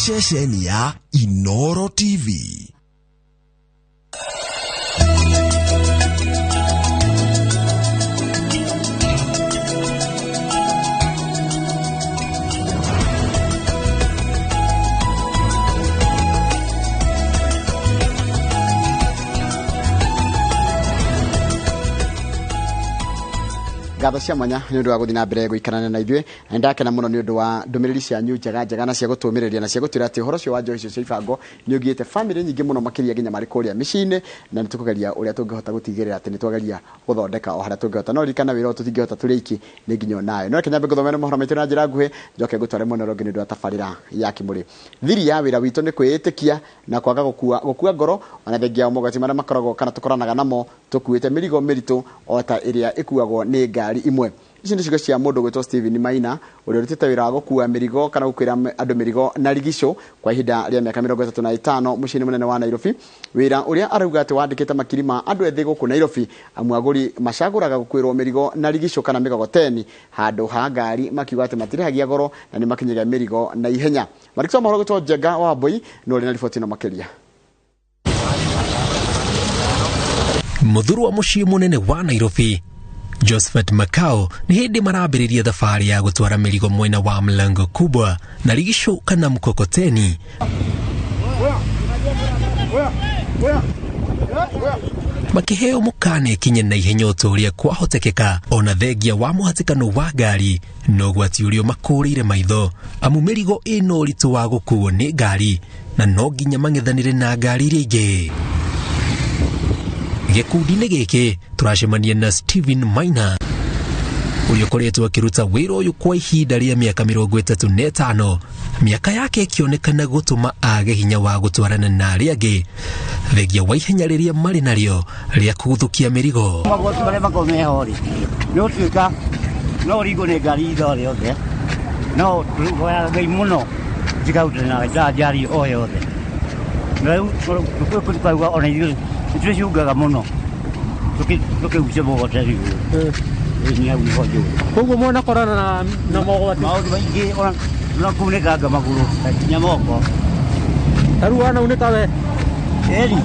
Ceceni ya Inoro TV. Ngatho cia mwanya nä å ndå wa gå thiä na mbere gå ikarania na ithuä, na nä ndakena må no nä å ndå wa ndå mä rä ri cianyu njega njega na cia gå tå mä rä ria na cia gå twä ra atä å horo å cio wa njohi icio cia ibango nä å giä te bamä nyingä må no makä ria nginya marä kå rä a mä ciä-inä, na nä tå kå geria å rä a tå ngä hota gå tigä rä ra atä nä twageria gå thondeka o harä a tå ngä hota. No ririkana wä ra å tå tingä hota tå rä aiki, nä nginya onawe. No reke nyambe ngũthomere mohoro maitũ na njĩra nguhĩ, njoke ngũtware mwena ũrĩa ũngĩ nĩ ũndũ wa tabarĩra ya Kĩmũrĩ. Thiri ya wĩra witũ nĩ kwĩĩtĩkia na kwaga gũkua ngoro, ona thengia ya mogwati marĩa makoragwo kana tũkoranaga namo tũkuĩte mĩrigo mĩritũ o ta ĩrĩa ĩkuagwo nĩ ngari imwe. Ici nĩ ciugo cia mũndũ gwĩtwo Steven Maina, ũrĩa ũrutĩte wĩra wa gũkua mĩrigo kana gũkuĩra andũ mĩrigo na rigicũ kwa ihinda rĩa mĩaka 35 mũciĩ-inĩ mũnene wa Nairobi. Wĩra ũrĩa arauga atĩ wandĩkĩte makiri ma andũ ethĩ gũkũ Nairobi, amu agũri macagũraga gũkuĩrwo mĩrigo na rigicũ kana mĩgogoteni handũ ha ngari, makiuga atĩ matirĩhagia goro na nĩ makinyagia mĩrigo na ihenya. Marikito mohoro gwĩtwo Njenga wa Mbui nĩ ũrĩ na riboti ĩno makĩria. Mũthuru wa mũciĩ mũnene wa Nairobi Josephat Makau nĩ hĩndĩ marambĩrĩria thabarĩ ya gũtwara mĩrigo mwena wa Mlango Kubwa na rigicũ kana mkokoteni. Makĩheo mũkana ĩkinye na ihenya o ta ũrĩa kwahotekeka, ona thengia wa mũhatĩkano wa ngari no ũgwati ũrĩa makũrĩire maitho, amu mĩrigo ĩna ũritũ wa gũkuo nĩ ngari na no nginya mang'ethanĩre na ngari iria ingĩ. Gĩkundi-inĩ gĩkĩ tũracemania na Steven Maina, ũrĩa ũkoretwo akĩruta wĩra ũyũ kwa ihinda rĩa mĩaka 35, mĩaka yake ĩkĩonekana gũtũma age hinya wa gũtwarana na arĩa angĩ thengia wa ihenya rĩrĩa marĩ narĩo rĩa kũguthũkia mĩrigo. Magoti marĩa makoragwo meho rĩ, nĩ ũtuĩka no ũringwo nĩ ngari ithaa rĩothe, no tũhoyaga Ngai mũno ndikarutane na ngari o yothe. Na rĩu tũkauga ona ithuĩ nĩ twĩcungaga mũno tũkĩgucia mũgogoteni ũyũ. Nĩ hau nĩho njũĩ. Koguo mwanakorana na mogwati? Maũndũ maingĩ, ona na kunĩkanga magũrũ nginya moko. Ta rĩu wanaunĩka we? Ĩni.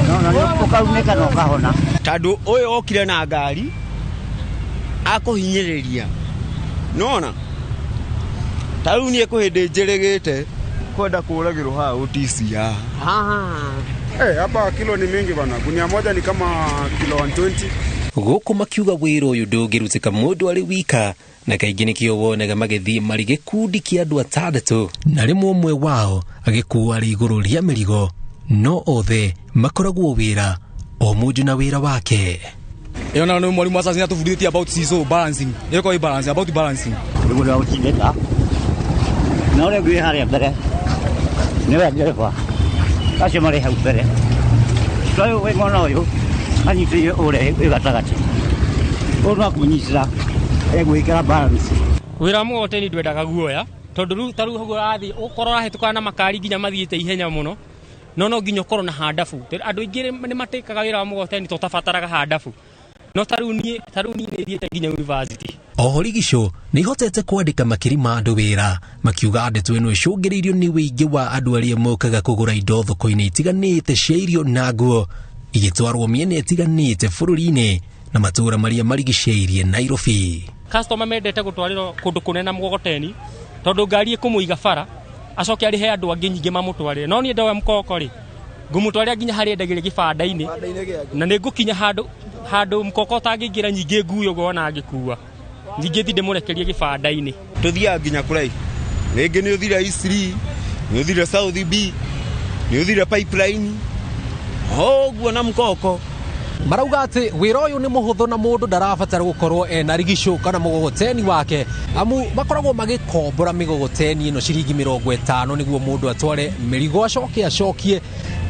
No, na nĩ ũkaunĩka na ũkahona. Tondũ ũyũ okire na ngari akũhinyĩrĩria. Nĩwona? Ta rĩu niĩ kwĩ hĩndĩ njĩrĩgĩte kwenda kũragĩrwo haha OTC haha. Hapa kilo ni mingi bana. Gunia moja ni kama kilo 120. Gũkũ makiuga wĩra ũyũ ndũngĩrutĩka mũndũ arĩ wika, na kaingĩ nĩkĩo wonaga magĩthiĩ marĩ gĩkundi kĩa andũ atandatũ, na rĩmwe ũmwe wao agĩkuo arĩ igũrũ rĩa mĩrigo, no othe makoragwo wĩra o mũndũ na wĩra wake. Ĩyo nayo nĩ mwalimu wa science atũbundithĩtie about seesaw balancing. Ĩyo ĩkoragwo ĩ balancing, about balancing. Rĩu nĩ gũtindĩka. Na ũrĩa ũngĩ wĩ harĩa mbere nĩwe ndereba. Acio marĩ hau mbere. Ũyũ wĩ mwena ũyũ anyitĩrĩire ũrĩa wĩ gatagatĩ. Ũyũ no kũmũnyitĩra egwĩkĩra balance. Wĩra wa mũgogoteni ndwendaga guoya, tondũ rĩu ta rĩu hau ũrathiĩ ũkorwo ũrahĩtũkana na makari nginya mathiĩte ihenya mũno, no nginya ũkorwo na handabu. Andũ aingĩ nĩ matĩkaga wĩra wa mũgogoteni to ũtabataraga handabu. No ta rĩu niĩ nĩ thiĩte nginya university. Oho rigicũ nĩ ihotete kwandĩka makiri ma andũ wĩra, makiuga ndeto ĩno ĩcũngĩrĩirio nĩ wĩingĩ wa andũ arĩa mokaga kũgũra indo thoko-inĩ itiganĩte cia irio na nguo igĩtwarwo mĩena ĩtiganĩte bũrũri-inĩ na matũũra marĩa marigicĩirie Nairobi. Customer mendete gũtwarĩrwo kũndũ kũnene na mũgogoteni tondũ ngari ĩkũmũiga bara acoke arĩhe andũ angĩ nyingĩ mamũtwarĩre. No niĩ ndoya mũkoko rĩ, ngũmũtwarĩra nginya harĩa endagĩria gĩbanda-inĩ, na nĩ ngũkinya handũ mũkoko ũtangĩingĩra nyingĩ ngui ũguo ona angĩkua nyingĩ thi ndĩmũrekerie gĩbanda-inĩ. Tũthiaga nginya kũraihu, rĩngĩ nĩ ũthire Eastleigh, nĩ ũthire South B, nĩ ũthire Pipeline, ũguo na mũkoko. Marauga atĩ wĩra ũyũ nĩ mũhũthũ na mũndũ ndarabatara gũkorwo ena rigicũ kana mũgogoteni wake, amu makoragwo magĩkombora mĩgogoteni ĩno ciringi 50 nĩguo mũndũ atware mĩrigo acoke acokie,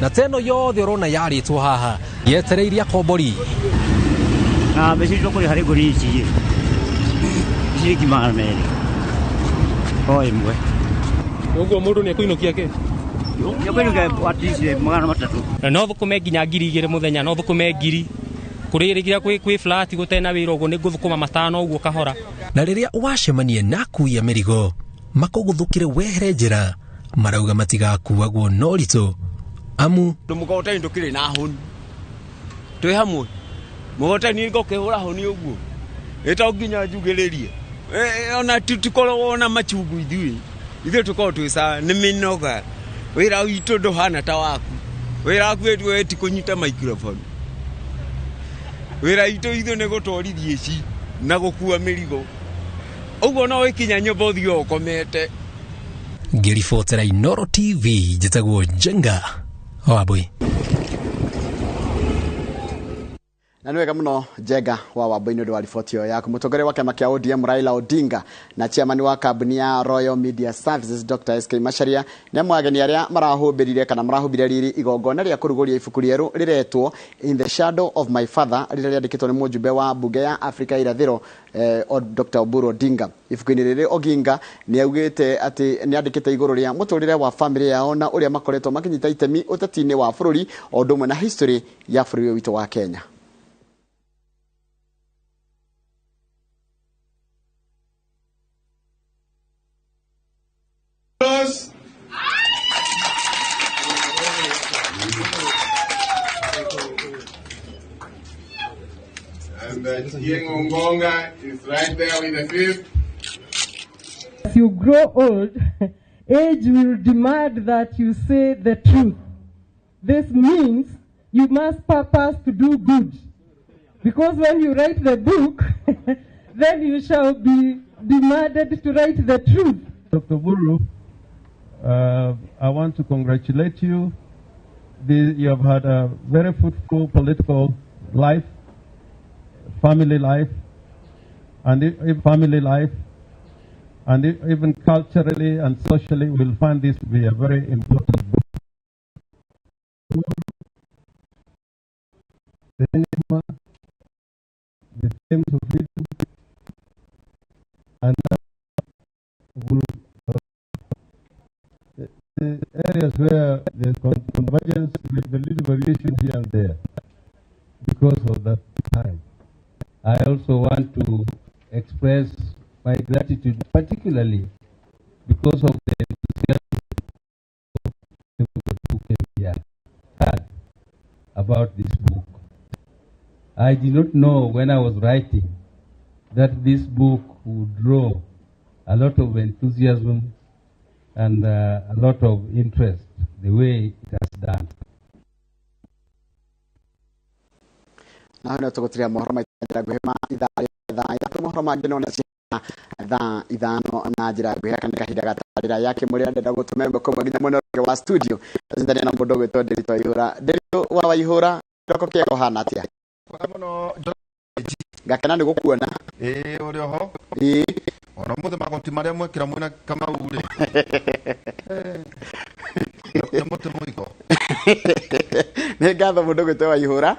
na ta ĩno yothe ũrona yarĩtwo haha yetereirie akombori. Na mbeca icio tũkũrĩha harĩ ngũnia ici rĩ, ciringi 200 o ĩmwe. Ũguo mũndũ nĩ ekũinũkia kĩ? Nĩ ekũinũkia at least 300. No thũkũme nginya 2000 mũthenya, no thũkũme 1000. Kũrĩ rĩrĩa kwĩ flat gũtena wĩra ũguo nĩ ngũthũkũma 5 ũguo kahora. Na rĩrĩa wacemania na akui a mĩrigo, Makũgũthũkĩre wehere njĩra marauga matigakuagwo na ũritũ amu Mũgogoteni ndũkĩrĩ na hũni twĩ hamwe mũgogoteni ngũkĩhũra hũni ũguo ĩto nginya njugĩrĩrie. Ona tutikoragwo na machungu ithuĩ ithuĩ tũkoragwo twĩ sawa nĩ mĩnoga wĩra witũ ndũhana ta waku wĩra waku we ti kũnyita microphone wĩra witũ ithuĩ nĩ gũtwarithia ici na gũkua mĩrigo ũguo no wĩkinya nyũmba ũthiĩ ũkomete. Ngĩribotera Inooro TV njĩtagwo Njenga Wambui. Na nĩ wega mũno Njenga wa Wambui nĩ ũndũ wa riboti ĩyo yaku. Mũtongoria wa kĩama kĩa ODM Raila Odinga na chairman wa kambuni ya Royal Media Services Dr. SK Macharia nĩ amwe ageni arĩa marahũmbĩrire kana marahũmbire riri igongona rĩa kũrugũria ibuku rĩerũ rĩretwo In the Shadow of My Father rĩrĩa rĩandĩkĩtwo nĩ mũjumbe wa mbunge ya Afrika Irathĩro Dr. Oburu Odinga. Ibuku-inĩ rĩrĩ Oginga nĩ augĩte atĩ nĩ andĩkĩte igũrũ rĩa mũtũrĩre wa famĩlĩ yao na ũrĩa makoretwo makĩnyita itemi ũteti-inĩ wa bũrũri o ũndũ ũmwe na history ya bũrũri ũyũ witũ wa Kenya. And Chieng Ongonga is right there with the fifth. As you grow old, age will demand that you say the truth. This means you must purpose to do good. Because when you write the book, then you shall be demanded to write the truth. Dr. Buru, I want to congratulate you. You have had a very fruitful political life, family life, and family life, and even culturally and socially, we'll find this to be a very important book. The enigma, the themes of freedom, and will, the areas where there's convergence with the little variation here and there because of that time. I also want to express my gratitude, particularly because of the enthusiasm of everybody who came here had about this book. I did not know when I was writing that this book would draw a lot of enthusiasm and a lot of interest the way it has done. Na hau tũgũtiria mohoro maitũ nguhĩ ma ithaa thaa ithatũ mohoro mangĩ no thaa ithano na njĩra nguhĩ kana kahinda gatarĩra yake mũrĩa ndenda gũtũma ĩmwe kwa ĩmwe nginya mwena ũrĩa wa studio tũcindania na mũndũ ũgwĩtwo Ndĩritũ Waihũra. Ndĩritũ wa Waihũra kĩroko kĩega ũhana atĩa? Ngakena nĩ gũkuona. Ĩĩ ũrĩ oho. Ĩĩ. Ona ũmũthĩ magoti marĩa mwekĩra mwĩna Kamau rĩ. Nĩ mũtĩ mũiko. Nĩ ngatho mũndũ ũgwĩtwo Waihũra.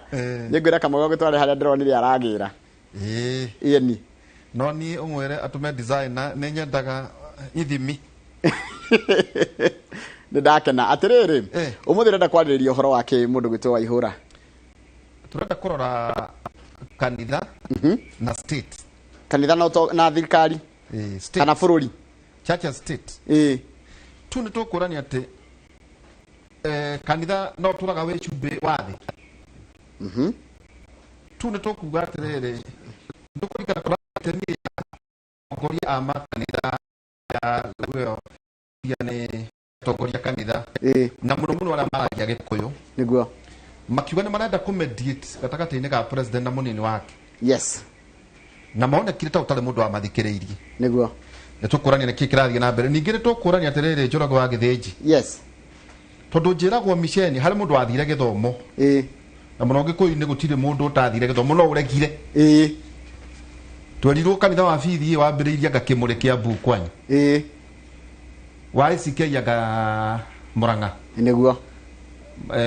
Nĩ ngwĩra Kamau agũtware harĩa ndĩronire aragĩra. Ĩĩ. Ĩni. No niĩ ũmwĩre atũme designer nĩ nyendaga ithimi. Nĩ ndakena. Atĩrĩrĩ, ũmũthĩ ũrenda kwarĩrĩria ũhoro wa kĩ mũndũ ũgwĩtwo Waihũra? Tũrenda kũrora kanitha na state. Kanitha na thirikari. State. Kana bũrũri. Church and state. Ĩĩ. Tu nĩ tũkũrania atĩ kanitha no tũraga wĩ cumbĩ wa thĩ. Tu nĩ tũkuga atĩrĩrĩ, ndũkũrikana kũratemi atongoria a makanitha ya ĩyo nĩ atongoria kanitha na mũno mũno arĩa maragia Gĩkũyũ nĩguo makiuga nĩ marenda kũmediate gatagatĩ-inĩ ga president na mũnini wake. Yes. Na maonekire ta ũtarĩ mũndũ wamathikĩrĩirie. Nĩguo. Nĩ tũkũrania nĩkĩ kĩrathiĩ na mbere. Ningĩ nĩ tũkũrania atĩrĩrĩ Njoroge wa Gĩthĩnji. Yes. Tondũ njĩragwo miceni harĩ mũndũ wathire gĩthomo. Ĩĩ. Na mũno Gĩkũyũ-inĩ gũtirĩ mũndũ ũtathire gĩthomo no ũregire. Ĩĩ. Twerirwo kanitha wa bithi wambĩrĩirie anga Kĩmũrĩ Kĩambu kwanyu. Ĩĩ. Wa ACK anga Mũrang'a. Nĩguo.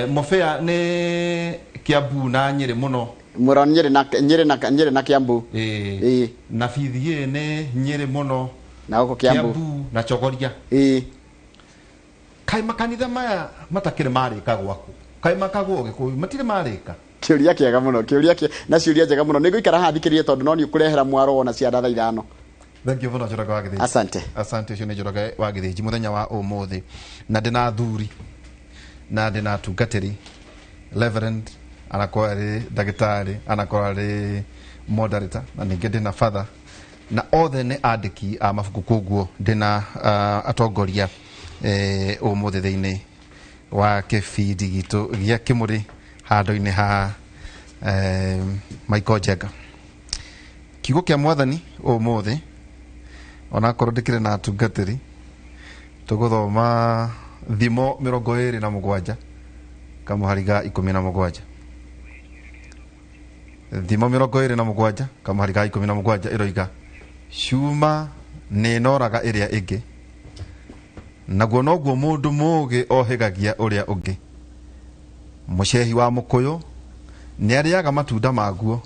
Mobea nĩ Kĩambu na Nyĩrĩ mũno. Mũrang'a Nyĩrĩ na Kĩambu. Ĩĩ. Na bithi nĩ Nyĩrĩ mũno. Na gũkũ Kĩambu. Kĩambu na Chogoria. Ĩĩ. Kaĩ makanitha maya matakĩrĩ marĩka gwaku. Kaĩ makagwo Gĩkũyũ matirĩ marĩka. Kĩũria kĩega mũno, kĩũria kĩ na ciũria njega mũno. Nĩ ngũikara haha thikĩrĩrie tondũ no nĩ ũkũrehera mwaro wona cia thaa ithano. Thank you mũno Njoroge wa Gĩthĩnji. Asante. Asante, ũcio nĩ Njoroge wa Gĩthĩnji mũthenya wa ũmũthĩ, na ndĩna athuri na ndĩna atungatĩri, Reverend anakorwo arĩ ndagĩtarĩ, anakorwo arĩ moderator, na ningĩ ndĩna father, na othe nĩ andĩki a mabuku, koguo ndĩna atongoria ũmũthĩ thĩinĩ wa kĩbindi gitũ gĩa Kĩmũrĩ handũ-inĩ ha Michael Njenga. Kiugo kĩa mwathani ũmũthĩ, onakorwo ndĩkĩrĩ na atungatĩri, tũgũthoma Thimo 27 kamũhari ga 17. Thimo 27 kamũhari ga 17 ĩroiga, cuma nĩ ĩnoraga ĩrĩa ĩngĩ, naguo noguo mũndũ mũũgĩ ohĩgagia ũrĩa ũngĩ. Mũcehi wa mũkũyũ nĩ arĩaga matunda maguo,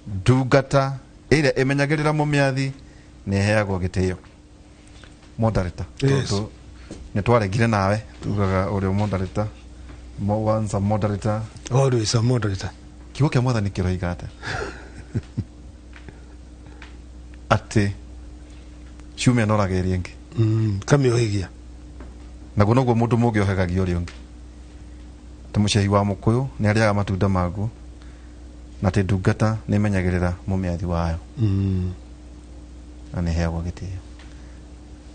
ndungata ĩrĩa ĩmenyagĩrĩra mũmĩathi nĩ ĩheagwo gĩtĩo. Moderator, Yes. tondũ nĩ twaregire nawe tugaga ũrĩa moderator, once a moderator, always a moderator. Kiugo kĩa mwathani kĩroiga atĩa? Atĩ cuma ĩnoraga ĩrĩa ĩngĩ, kamĩohĩgia, naguo noguo mũndũ mũũgĩ ohegagia ũrĩa ũngĩ. Atĩ mũcehi wa mũkũyũ nĩ arĩaga matunda maguo, na atĩ ndungata nĩ ĩmenyagĩrĩra mũmĩathi wayo, na nĩ ĩheagwo gĩtĩo.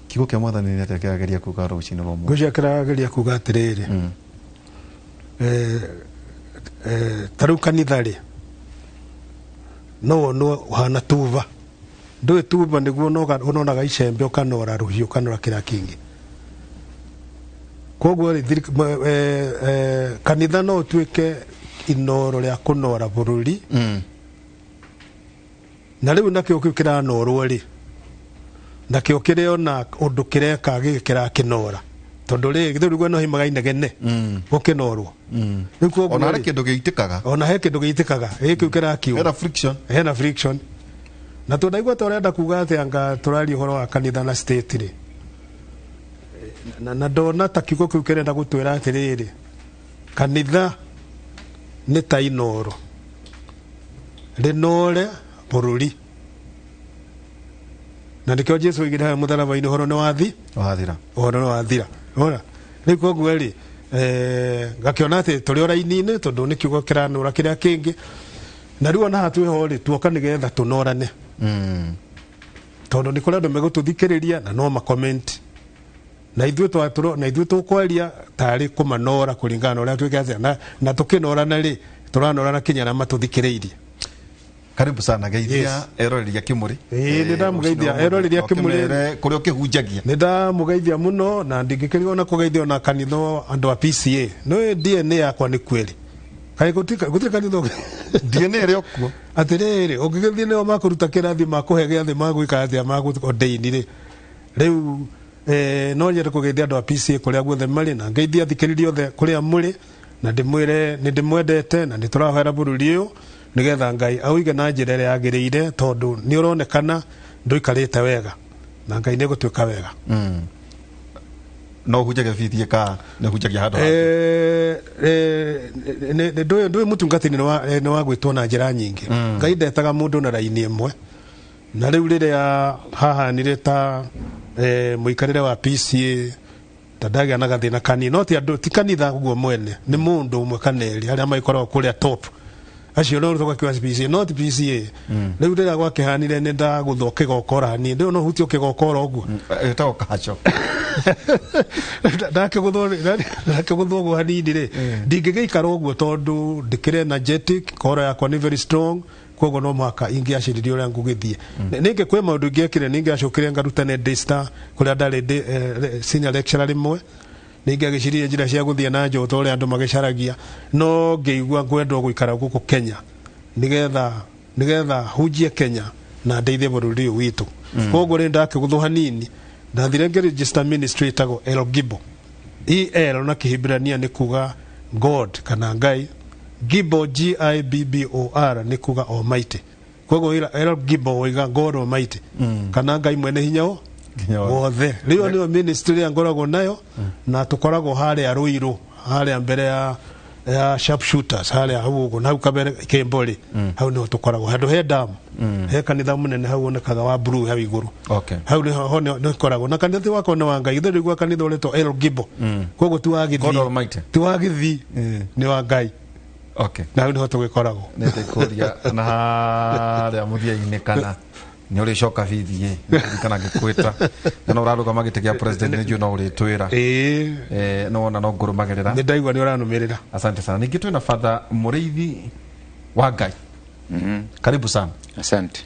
Kiugo kĩa mwathani nĩ atĩa kĩrageria kuga rũcinĩ rwa ũmũthĩ? Ngwĩciria kĩrageria kuga atĩrĩrĩ, ta rĩu kanitha rĩ, no wonwo ũhana tuba. Ndũĩ tuba nĩguo ũnonaga icembe, ũkanora rũhiũ, ũkanora kĩrĩa kĩngĩ. Koguo rĩ, kanitha no ũtuĩke inoro rĩa kũnora bũrũri, na rĩu nakĩo kĩu kĩranorwo rĩ, nakĩo kĩrĩona ũndũ kĩreka gĩkĩ kĩrakĩnora, tondũ rĩ githĩ rĩu no himaga inegene gũkĩnorwo. Rĩu koguo Ona harĩ rĩ, kĩndũ gĩitĩkaga. Ona he kĩndũ gĩitĩkaga gĩkĩ kĩu kĩrakiuga. Hena friction. Hena friction. Na tũndaigua ta ũrenda kuga atĩ anga tũraria ũhoro wa kanitha na state rĩ, na ndona ta kiugo kĩu kĩrenda gũtwĩra atĩrĩrĩ, kanitha nĩ ta inoro rĩnore bũrũri, na nĩkĩo Jesu oigire harĩa mũtharaba-inĩ, ũhoro nĩ wathi wathira, ũhoro nĩ wathira. Ora rĩu koguo rĩ, ngakĩona atĩ tũrĩ o raini-inĩ, tondũ nĩ kiugo kĩranũra kĩrĩa kĩngĩ, na rĩu ona haha twĩho rĩ, tuoka nĩgetha tũnorane, tondũ nĩ kũrĩ andũ megũtũthikĩrĩria na no makomenti, na ithuĩ twatũro na ithuĩ tũkwaria tarĩ kũmanora kũringana na ũrĩa twĩke atĩa, na tũkĩnorana rĩ, tũranorana kinya arĩa matũthikĩrĩirie. Karibu sana, geithia eroreria Kĩmũrĩ. Ĩĩ, nĩ ndamũgeithia eroreria Kĩmũrĩ. Kũrĩa ũkĩhunjagia. Nĩ ndamũgeithia mũno, na ndingĩkĩrigwo na kũgeithia ona kanitha andũ a PCA. No DNA yakwa nĩ kweri kaĩ gũtirĩ kanitha ũngĩ? DNA ĩrĩ o kuo. Atĩrĩrĩ, ũngĩgĩthiĩ nĩo makũruta kĩrathi, makũhe gĩathĩ, magwĩka atĩa, magũordain rĩ, rĩu no nyende kũgeithia andũ a PCA kũrĩa guothe marĩ, na ngeithia athikĩrĩria othe kũrĩa mũrĩ, na ndĩmwĩre nĩ ndĩmwendete, na nĩ tũrahoera bũrũri ũyũ nĩgetha Ngai aũige na njĩra ĩrĩa yagĩrĩire, tondũ nĩ ũronekana ndũikarĩte wega, na Ngai nĩ egũtuĩka wega. No ũhunjagia bithi ka nĩ ũhunjagia handũ hangĩ? Ndũĩ mũtungatĩri nĩ wa gwĩtwo na njĩra nyingĩ. Ngai ndetaga mũndũ na raini ĩmwe, na rĩu rĩrĩa hahanire ta mũikarĩre wa PCA, ta ndagĩa na gathĩna kanini, no ti andũ, ti kanitha ũguo mwene, nĩ mũndũ ũmwe kana erĩ arĩa magĩkoragwo kũrĩa top, acio no tũgakiuga PCA, no ti PCA. Rĩu rĩrĩa gwakĩhanire, nĩ ndagũthwo kĩgokora niĩ, ndĩũ no hutie kĩgokora ũguo. Ĩtagwo kacho. Ndakĩgũthwo ũguo hanini rĩ, ndingĩgĩikara ũguo tondũ ndĩkĩrĩ energetic, koro yakwa nĩ very strong, koguo no mũhaka ingĩaciririe ũrĩa ngũgĩthiĩ. Ningĩ kwĩ maũndũ ingĩekire, ningĩacokire ngarutane Daystar kũrĩa ndarĩ senior lecturer rĩmwe, ningĩagĩcirie njĩra cia gũthiĩ na nja ta ũrĩa andũ magĩcaragia, no ngĩigua ngwendwo gũikara gũkũ Kenya nĩgetha hunjie Kenya na ndeithie bũrũri ũyũ witũ. Koguo rĩ, ndakĩgũthwo hanini, ndathire ngĩregister ministry ĩtagwo El Gibo. El na Kĩhibirania nĩ kuga God kana Ngai, Gibo, G I B B O R, nĩ kuga Almighty. Koguo El Gibo oiga God Almighty, kana Ngai mwene hinya wothe. Rĩo nĩyo ministry ĩrĩa ngoragwo nayo, na tũkoragwo harĩa Rũirũ, harĩa mbere ya Ya sharp shooters haria hau uguo na hau kabere Kembori, hau niho tukoragwo handu he dam, he kanitha munene hau wonekaga wa blue hau iguru. Hau niho ho niho koragwo na kanitha wakwa nĩ wa Ngai ithe rĩu kanitha ũretwo El Gibo, koguo ti wa God gĩthii Almighty. Ti wa gĩthii, nĩ wa Ngai. Na hau niho tũgĩkoragwo. Nĩndĩkũria na harĩa mũthia-inĩ kana nĩ ũrĩcoka bithi kana ngĩkwĩta na no ũrarũgama gĩtĩ gĩa president, nĩ njũĩ no ũrĩtwĩra. Nĩ wona no ngũrũmagĩrĩra. Nĩ ndaigua nĩ ũranũmĩrĩra. Asante sana. Ningĩ twĩna Father Mũrĩithi wa Ngai, karibu sana. Asante.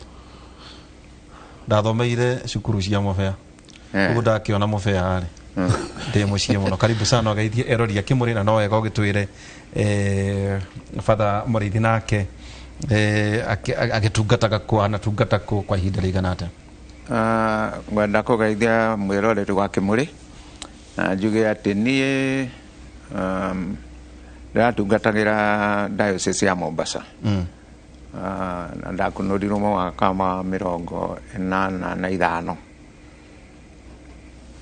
Ndathomeire cukuru cia Mũbea, ũguo ndakĩona Mũbea rĩ ndĩ mũciĩ mũno. Karibu sana, ũgeithie erori a Kĩmũrĩ na no wega ũgĩtwĩre Father Mũrĩithi nake agĩtungataga kũ, anatungata kũ kwa ihinda rĩigana atĩa? Ngwenda kũgeithia mwĩroreri wa Kĩmũrĩ na njuge atĩ niĩ ndĩratungatagĩra diocese ya Mombasa. Na ndakunũrirwo mwaka wa 85.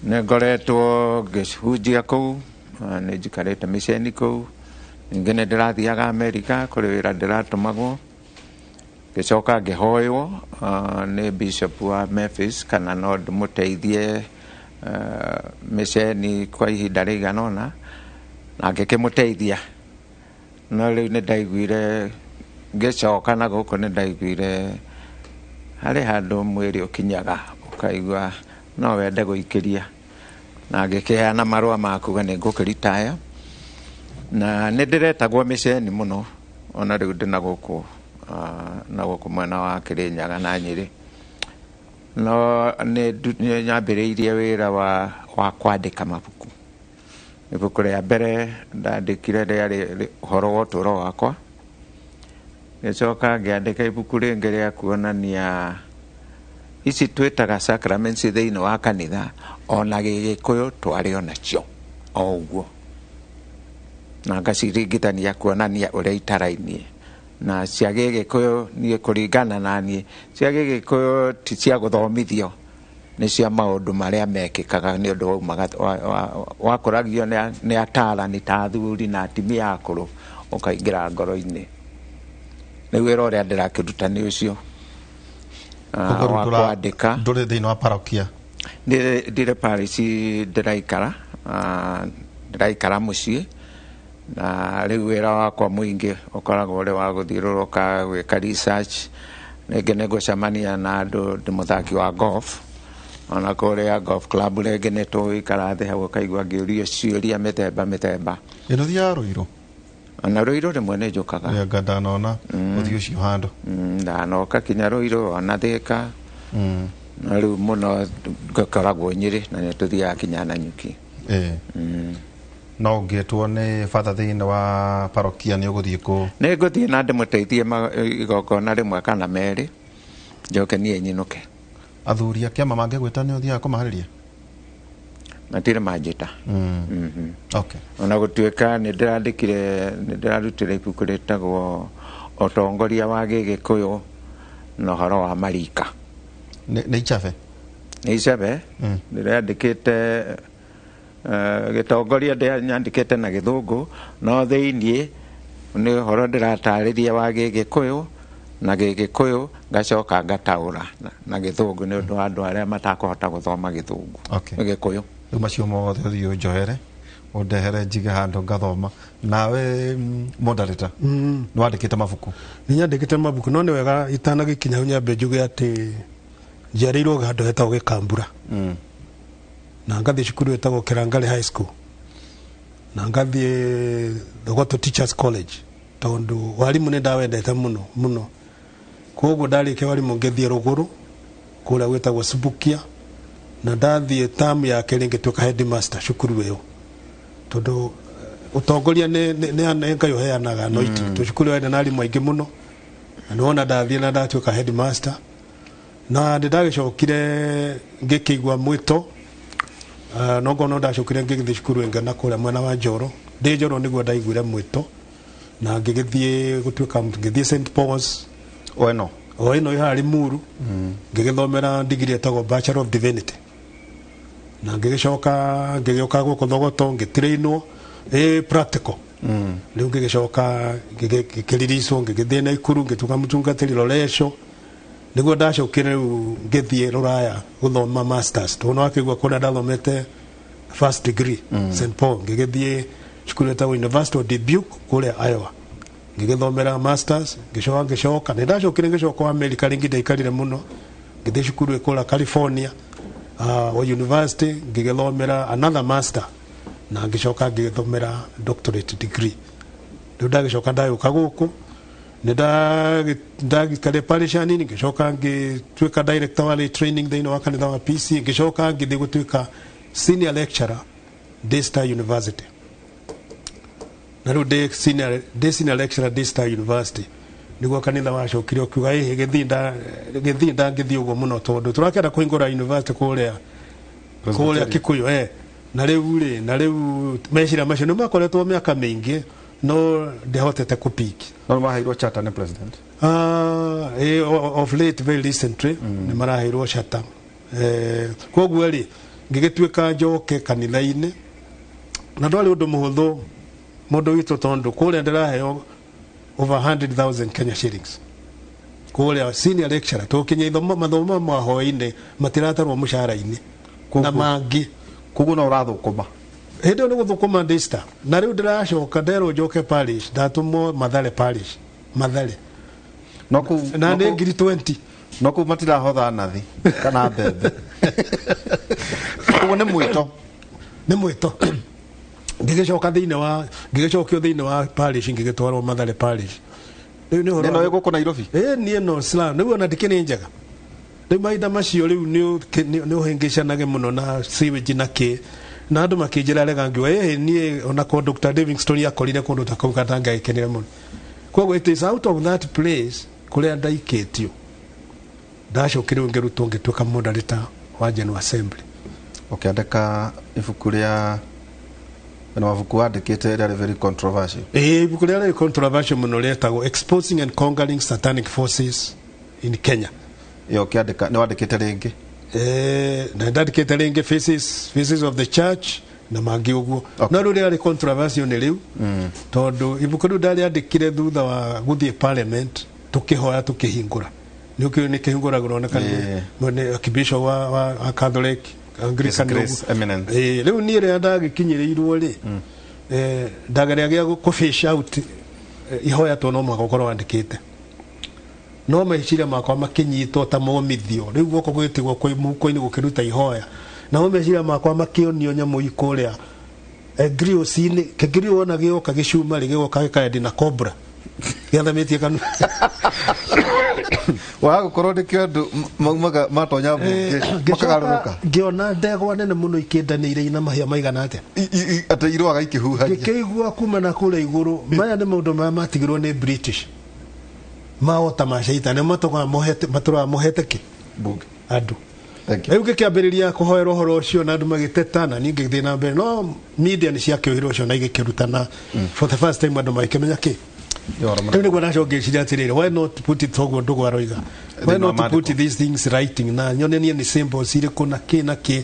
Nĩ ngoretwo ngĩhunjia kũu, nĩ njikarĩte mĩceni kũu, ningĩ nĩ ndĩrathiaga Amerika kũrĩ wĩra ndĩratũmagwo, ngĩcoka ngĩhoywo nĩ bishop wa Memphis kana no ndĩmũteithie mĩceni kwa ihinda rĩigana ũna, na ngĩkĩmũteithia. No rĩu nĩ ndaiguire ngĩcoka na gũkũ, nĩ ndaiguire harĩ handũ mwĩrĩ ũkinyaga ũkaigua no wende gũikĩria, na ngĩkĩheana marũa ma kuga nĩ ngũkĩritaya, na nĩ ndĩretagwo mĩceni mũno ona rĩu ndĩ na gũkũ na gũkũ mwena wa Kĩrĩnyaga na Nyĩrĩ. No nĩ nyambĩrĩirie wĩra wa kwandĩka mabuku. Ibuku rĩa mbere ndandĩkire rĩarĩ ũhoro wa ũtũũro wakwa, ngĩcoka ngĩandĩka ibuku rĩngĩ rĩa kuonania ici twĩtaga sacraments thĩinĩ wa kanitha, ona Gĩgĩkũyũ twarĩ onacio o ũguo, na ngaciringithania kuonania ũrĩa itarainie na cia Gĩgĩkũyũ. Niĩ kũringana na niĩ, cia Gĩgĩkũyũ ti cia gũthomithio, nĩ cia maũndũ marĩa mekĩkaga nĩ ũndũ waumaga wakũragio nĩ atarani ta athuri na atumia akũrũ ũkaingĩra ngoro-inĩ. Nĩ wĩra ũrĩa ndĩrakĩruta nĩ ũcio wa kwandĩka. Ndũrĩ thĩinĩ wa parokia? Ndirĩ parish ndĩraikara, ndĩraikara mũciĩ, na rĩu wĩra wakwa mũingĩ ũkoragwo ũrĩ wa gũthiũrũrũka gwĩka research. Rĩngĩ nĩ ngũcemania na andũ, ndĩ mũthaki wa golf, ona kũrĩa golf club rĩngĩ nĩ tũgũikara thĩ hau ũkaigua ngĩũrio ciũria mĩthemba mĩthemba. Ĩno thiaga Rũirũ? Ona Rũirũ rĩmwe nĩ njũkaga. Anga ndanona ũthiũ ũcio handũ. Ndanoka kinya Rũirũ ona Thĩka, no rĩu mũno ngakoragwo Nyĩrĩ na nĩ tũthiaga kinya Nanyuki. No ũngĩtwo nĩ batha thĩinĩ wa parokia nĩ ũgũthiĩ kũ? Nĩ ngũthiĩ na ndĩmũteithie igongona rĩmwe kana merĩ, njoke niĩ nyinũke. Athuri a kĩama mangĩgwĩta nĩ ũthiaga kũmaharĩria? Matirĩ manjĩta. Okay. Ona gũtuĩka nĩ ndĩrandĩkire, nĩ ndĩrarutire ibuku rĩtagwo ũtongoria wa Gĩgĩkũyũ na ũhoro wa marika. Nĩ icabe? Nĩ icabe. Ndĩrandĩkĩte gĩtongoria nyandĩkĩte na Gĩthũngũ, no thĩiniĩ nĩ ũhoro ndĩratarĩria wa Gĩgĩkũyũ na Gĩgĩkũyũ, ngacoka ngataũra na Gĩthũngũ nĩ ũndũ wa andũ arĩa matakũhota gũthoma Gĩthũngũ. Gĩkũyũ. Rĩu macio mothe ũthiĩ ũnjohere ũndehere njige handũ ngathoma. Nawe moderator, nĩ wandĩkĩte mabuku? Nĩ nyandĩkĩte mabuku, no nĩ wega itanagĩkinya hau nyambe njuge atĩ njiarĩirwo handũ hetagwo Gĩkambura, na ngathiĩ cukuru ĩtagwo Kĩrangarĩ High School, na ngathiĩ Thogoto Teachers College, tondũ warimũ nĩ ndawendete mũno mũno. Koguo ndarĩkia warimũ ngĩthiĩ rũgũrũ kũrĩa gwĩtagwo Subukia, na ndathiĩ tamu ya kerĩ ngĩtuĩka headmaster cukuru ĩyo, tondũ ũtongoria nĩ Ngai ũheanaga anointing. Tondũ cukuru ĩyo yarĩ na arimũ aingĩ mũno, na nĩwona ndathiĩ na ndatuĩka headmaster, na nĩ ndagĩcokire ngĩkĩigua mwĩto, no ngorwo no ndacokire ngĩgĩthiĩ cukuru ĩngĩ na kũrĩa mwena wa Njoro. Ndĩ Njoro nĩguo ndaiguire mwĩto na ngĩgĩthiĩ gũtuĩka ngĩthiĩ St Paul's o ĩno o ĩno ĩ harĩa Limuru, ngĩgĩthomera degree ĩtagwo Bachelor of Divinity, na ngĩgĩcoka ngĩgĩũka gũkũ Thogoto ngĩtrainwo ĩ practical. Rĩu ngĩgĩcoka ngĩkĩriricwo, ngĩgĩthiĩ Naikuru, ngĩtuĩka mũtungatĩri Loresho. Nĩguo ndacokire rĩu ngĩthiĩ Rũraya gũthoma masters, tondũ nĩwakĩigua kũrĩa ndathomete first degree, St Paul. Ngĩgĩthiĩ cukuru ĩtagwo University of Dubuque kũrĩa Iowa, ngĩgĩthomera masters. Ngĩcoka ngĩcoka, nĩ ndacokire ngĩcoka America rĩngĩ, ndaikarire mũno, ngĩthiĩ cukuru ĩkũrĩa California, o university, ngĩgĩthomera another master, na ngĩcoka ngĩgĩthomera doctorate degree. Rĩu ndagĩcoka ndagĩũka gũkũ, nĩ ndagikarire parish hanini, ngĩcoka ngĩtuĩka director wa lay training thĩinĩ wa kanitha wa PC, ngĩcoka ngĩthiĩ gũtuĩka senior lecturer Daystar University. Na rĩu ndĩ senior lecturer Daystar University, nĩguo kanitha wacokire ũkiuga, ĩhĩ, gĩthinda ndangĩthiĩ ũguo mũno, tondũ tũrakĩenda kũhingũra university kũrĩa Kikuyu. Na rĩu rĩ, na rĩu meciria macio nĩ makoretwo mĩaka mĩingĩ, no ndĩhotete kũpiki. No nĩ maheirwo charter nĩ president? Of late, very recently, nĩ maraheirwo charter. Koguo rĩ, ngĩgĩtuĩka njoke kanitha-inĩ, na ndwarĩ ũndũ mũhũthũ, mũndũ witũ, tondũ kũrĩa ndĩraheo over 100,000 Kenya shillings kũrĩa senior lecturer, tũkinya ithomo mathomo ma hwaĩ-inĩ matiratarwo mũcara-inĩ na mangĩ. Koguo no ũrathũkũma? Hĩndĩ ĩyo nĩ gũthũkũma Daystar, na rĩu ndĩracoka nderwo njoke parish, ndatũmwo Mathare parish, Mathare. No kũu na nĩ ngiri 20. No kũu matirahotha nathi kana mbembe, koguo nĩ mwĩto. Nĩ mwĩto. Ngĩgĩcoka thĩinĩ wa, ngĩgĩcokio thĩinĩ wa parish, ngĩgĩtwarwo Mathare parish. Rĩu nĩ ũhoro Nĩ no gũkũ Nairobi? Ĩ, niĩ no slum rĩu, ona ndikĩrĩ njega rĩu. Mahinda macio rĩu nĩ ũhĩngĩcanage mũno na sewage na kĩ, na andũ makĩnjĩra rega, ngiuga ĩhĩ, niĩ ona ko Dr. Livingstone akorire kũndũ ta kũu katangĩagĩkenire mũno. Koguo it is out of that place kũrĩa ndaikĩtio ndacokire rĩu ngĩrutwo, ngĩtuĩka moderator wa General Assembly. Ũkĩandĩka ibuku rĩa na mabuku wandĩkĩte rĩarĩ very controversial. Ĩĩ, ibuku rĩrĩa rĩrĩ controversial mũno rĩetagwo Exposing and Conquering Satanic Forces in Kenya. Ĩyo ũkĩandĩka, nĩ wandĩkĩte rĩngĩ? Na ndandĩkĩte rĩngĩ Faces of the Church na mangĩ ũguo, no rĩu rĩarĩ controversial nĩ rĩu, tondũ ibuku rĩu ndarĩandĩkire thutha wa gũthiĩ parliament, tũkĩhoya tũkĩhingũra, nĩ ũkĩũĩ nĩ kĩhingũragĩrwo nĩ nĩ archbishop wa Catholic, Anglican. His Grace ũguo. Eminence. Ĩĩ, rĩu niĩ rĩrĩa ndagĩkinyĩrĩirwo rĩ, ndageria kũ fish out ihoya, to no mũhaka ũkorwo wandĩkĩte, no meciria makwa makĩnyitwo ta momithio, rĩu guoko gũgĩtigwo kwĩ mũhuko-inĩ gũkĩruta ihoya, namo meciria makwa makĩonio nyamũ ikũrĩa ngriũci-inĩ, kĩngiriũ wona gĩoka gĩcuma rĩ, gĩgoka gĩkaendi na cobra gĩathamĩtie kanua. Waga gũkorwo nĩkĩo andũ maumaga matonya mbunge makagarũrũka. Ngĩona ndegwa nene mũno ikĩndanĩire ina mahĩa maigana atĩa. Atĩ irũaga ikĩhuhagia? Ngĩkĩigua kuma na kũrĩa igũrũ, maya nĩ maũndũ marĩa matigirwo nĩ British, maota ma caitani matũraga mohete kĩ Mbunge. Andũ rĩu ngĩkĩambĩrĩria kũhoera ũhoro ũcio, na andũ magĩteta, na niĩ ngĩgĩthiĩ na mbere, no media nĩ ciakĩohire ũcio na igĩkĩrutana for the first time, andũ magĩkĩmenya kĩ. Rĩu nĩguo ndacoka ngĩciria atĩrĩrĩ, why not put it ũguo ndũgũ aroiga, why Thĩinĩ wa not put these things writing na nyonanie nĩ symbols irĩkũ na kĩ na kĩ,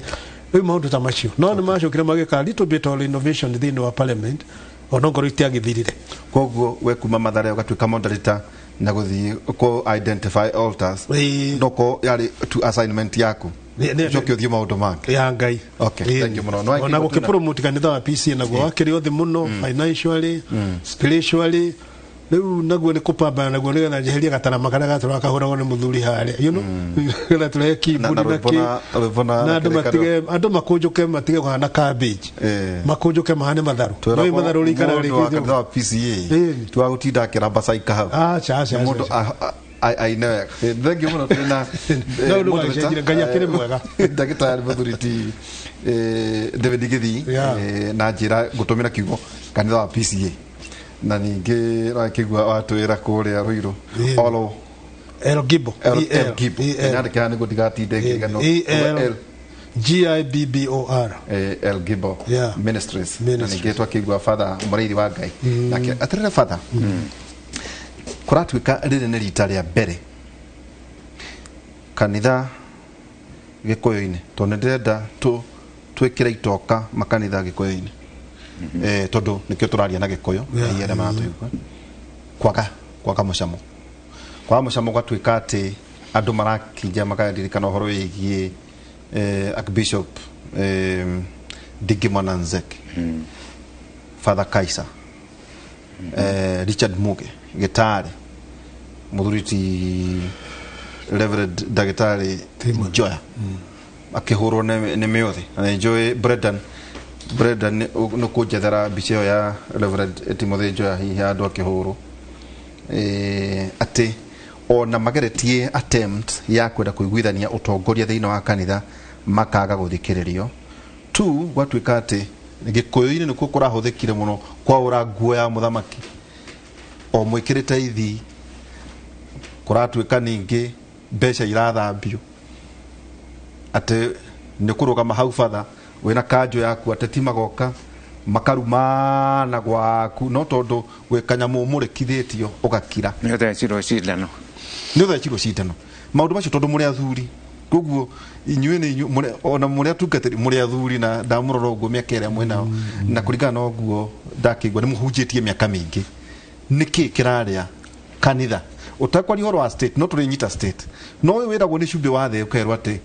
rĩu maũndũ ta macio. No nĩ macokire magĩka little bit of innovation thĩinĩ wa parliament, ona ngorwo itiagĩthirire. Koguo we kuma Mathare ũgatuĩka moderator na gũthiĩ kũ identify altars, no ko yarĩ tu assignment yaku, ũcoke ũthiĩ maũndũ mangĩ. Ya Ngai. Okay, thank you mũno. Nĩ Ona waigua. Gũkĩpromote kanitha wa PCA naguo wakĩrĩ othe mũno, financially, spiritually, rĩu naguo nĩ kũpambana naguo nĩgetha njeherie gatarama karĩa gatũraga kahũragwo nĩ mũthuri harĩa, nĩgetha tũrehe Na keyboard na rwĩmbo kĩ rwĩmbo na andũ kĩrĩkanĩro. Matige andũ makũnjũke, matige kũhana cabbage, makũnjũke mahane matharũ. Twĩragwo no matharũ rĩikaraga mũndũ wa rĩkĩnjũka. Kanitha wa PCA ti wa gũtinda akĩramba caika hau. Aca, aca. Nĩ mũndũ aca. aine wega. Thank you mũno, tũrĩ na No, rĩu moderator, agĩcenjire, Ngai akĩrĩ mwega. Ndagĩtarĩ mũthuri ti David Gĩthii, na njĩra ngũtũmĩra kiugo kanitha wa PCA, na ningĩ wakĩigua watwĩra kũrĩa Ruiru olo El Gibo. El E L. El Gibo. E L. Nyandĩke haha nĩguo ndigatinde ngĩriganĩrwo. E L G I B B O R. El Gibo Ministries, na Ministries. ningĩ twakĩigua Father mũrĩithi wa Ngai nake atĩrĩre. Father, kũratuĩka rĩrĩ nĩ rita rĩa mbere kanitha Gĩkũyũ-inĩ, tondũ nĩ ndĩrenda twĩkĩre itoka makanitha Gĩkũyũ-inĩ. Tondu nikio turaria na Gikuyu na aria maratuigua kwaga mucamo kwaga mucamo gwatuika ati andu marakinja makaririkana uhoro wigie Archbishop Ndingi Mwana Nzeki, Father Kaisa, Richard Muge Gitari, muthuri ti Reverend Dagitari Njoya akihurwo ni miuthi na njui Brendan no kunjethera mbica ĩyo ya Reverend Timothy Njoya hihi andu akihurwo ati ona mageretie attempt ya kwenda kuiguithania utongoria thiini wa kanitha makaga guthikiririo tu gwatuika ati Gikuyu-ini nikuo kurahuthikire muno kwaura nguo ya muthamaki o mwikirite ithi kuratuika ningi mbeca irathambio ati ni kurugama hau batha wina kanjo yaku ateti magoka makarumana gwaku no tondu gwi kanyamu murikithitio ugakira ni uthecirwo cindano ni uthecirwo cindano maundu macio tondu muri athuri koguo inyuĩ nĩ inyuĩ ona mũrĩ atungatĩri mũrĩ athuri na ndamũrora ũguo mĩaka ĩrĩa mwĩnao na kũringana na ũguo ndakĩigua nĩ mũhunjĩtie mĩaka mĩingĩ nĩkĩ kĩrarĩa kanitha ũtakwaria ũhoro wa state no tũrĩnyita state no ũyũ wĩragwo nĩ cumbĩ wa thĩ ũkerwo atĩ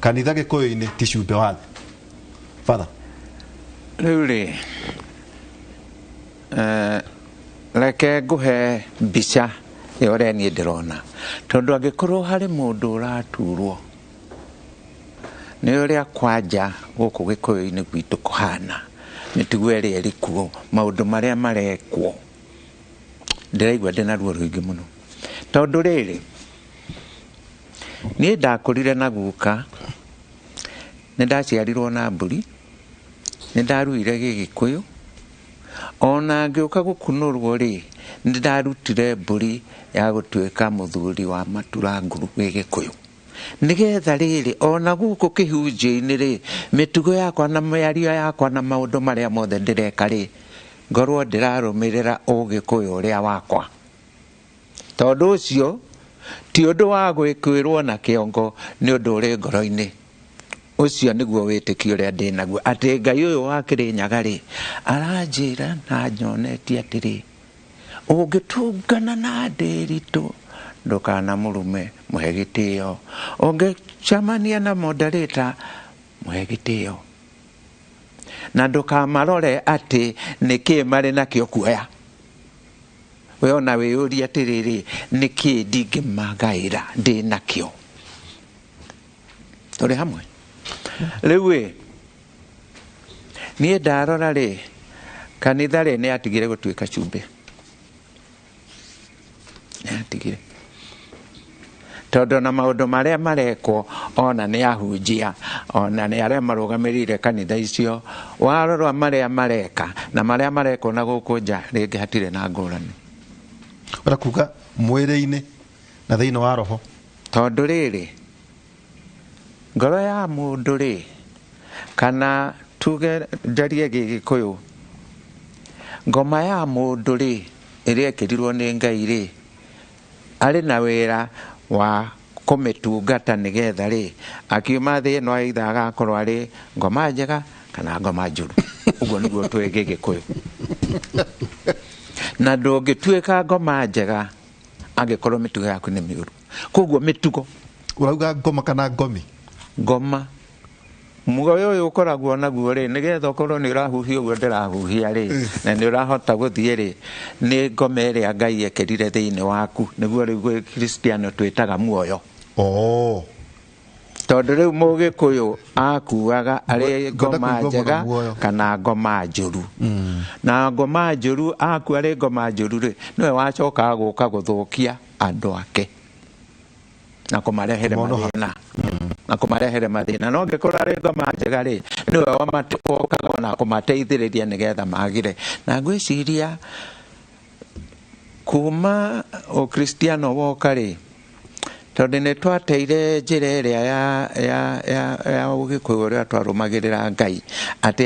kanitha Gĩkũyũ-inĩ ti cumbĩ wa thĩ. Father rĩu rĩ reke ngũhe mbica ya ũrĩa niĩ ndĩrona tondũ angĩkorwo harĩ mũndũ ũraturwo nĩ ũrĩa kwanja gũkũ Gĩkũyũ-inĩ gwitũ kũhana mĩtugo ĩrĩa ĩrĩ kuo maũndũ marĩa marekwo ndĩraigua ndĩna ruo rũingĩ mũno tondũ rĩrĩ niĩ ndakũrire na guka nĩ ndaciarirwo na mbũri nĩ ndaruire Gĩgĩkũyũ ona ngĩũka gũkunũrwo rĩ nĩ ndarutire mbũri ya gũtuĩka mũthuri wa maturanguru Gĩgĩkũyũ nigetha rĩrĩ ona gũkũ kĩhunjio-inĩ rĩ mĩtugo yakwa na mĩario yakwa na maũndũ marĩa mothe ndĩreka rĩ ngorwo ndĩrarũmĩrĩra ũgĩkũyũ ũrĩa wakwa tondũ ũcio ti ũndũ wa gwĩkwĩrwo na kĩongo nĩ ũndũ ũrĩ ngoro-inĩ ũcio nĩguo wĩtĩkio ũrĩa ndĩ naguo atĩ Ngai ũyũ wa Kĩrĩnyaga rĩ aranjĩra na nyonetie atĩrĩ ũngĩtũngana na Ndĩritũ ndũkanamũrume mũhe gĩtĩo ũngĩcemania na moderator mũhe gĩtĩo na ndũkamarore atĩ nĩkĩ marĩ nakĩo kuoya we ona wĩyũrie atĩrĩrĩ nĩkĩ ndingĩmagaĩra ndĩ nakĩo tũrĩ hamwe rĩu ĩ niĩ ndarora rĩ kanitha rĩ nĩ atigire gũtuĩka cumbĩ nĩ atigire tondũ na maũndũ marĩa marekwo ona nĩ ahunjia ona nĩ arĩa marũgamĩrĩire kanitha icio warorwa marĩa mareka na marĩa marekwo na gũkũ nja rĩngĩ hatirĩ na ngũrani ũrĩa kuga mwĩrĩ-inĩ na thĩinĩ wa roho tondũ rĩrĩ ngoro ya mũndũ rĩ kana tuge njarie Gĩgĩkũyũ ngoma ya mũndũ rĩ ĩrĩa ĩkĩrirwo nĩ Ngai rĩ arĩ na wĩra wa kũmĩtungata nĩgetha rĩ akiuma thĩ ĩno either agakorwo arĩ ngoma njega kana ngoma njũru ũguo nĩguo twĩ Gĩgĩkũyũ na ndũngĩtuĩka ngoma njega angĩkorwo mĩtugo yaku nĩ mĩũru koguo mĩtugo ũrauga ngoma kana ngomi ngoma muoyo ũyũ ũkoragwo naguo rĩ nĩgetha ũkorwo nĩ ũrahuhia ũguo ndĩrahuhia rĩ na nĩ ũrahota gũthiĩ rĩ nĩ ngoma ĩrĩa Ngai ekĩrire thĩinĩ waku nĩguo rĩu gwĩ Kristiano twĩtaga muoyo tondũ rĩu Mũgĩkũyũ akuaga arĩ ngoma njega kana ngoma njũru na ngoma njũru akua arĩ ngoma njũru rĩ nĩwe wacokaga gũka gũthũkia andũ ake na kũmarehere mathĩna na kũmarehere mathĩna no angĩkorwo arĩ ngoma njega rĩ nĩwe wokaga ona kũmateithĩrĩria nĩgetha magire na ngwĩciria kuma ũkristiano woka rĩ tondũ nĩ twateire njĩra ĩrĩa ya ũgĩkũyũ ũrĩa twarũmagĩrĩra Ngai atĩ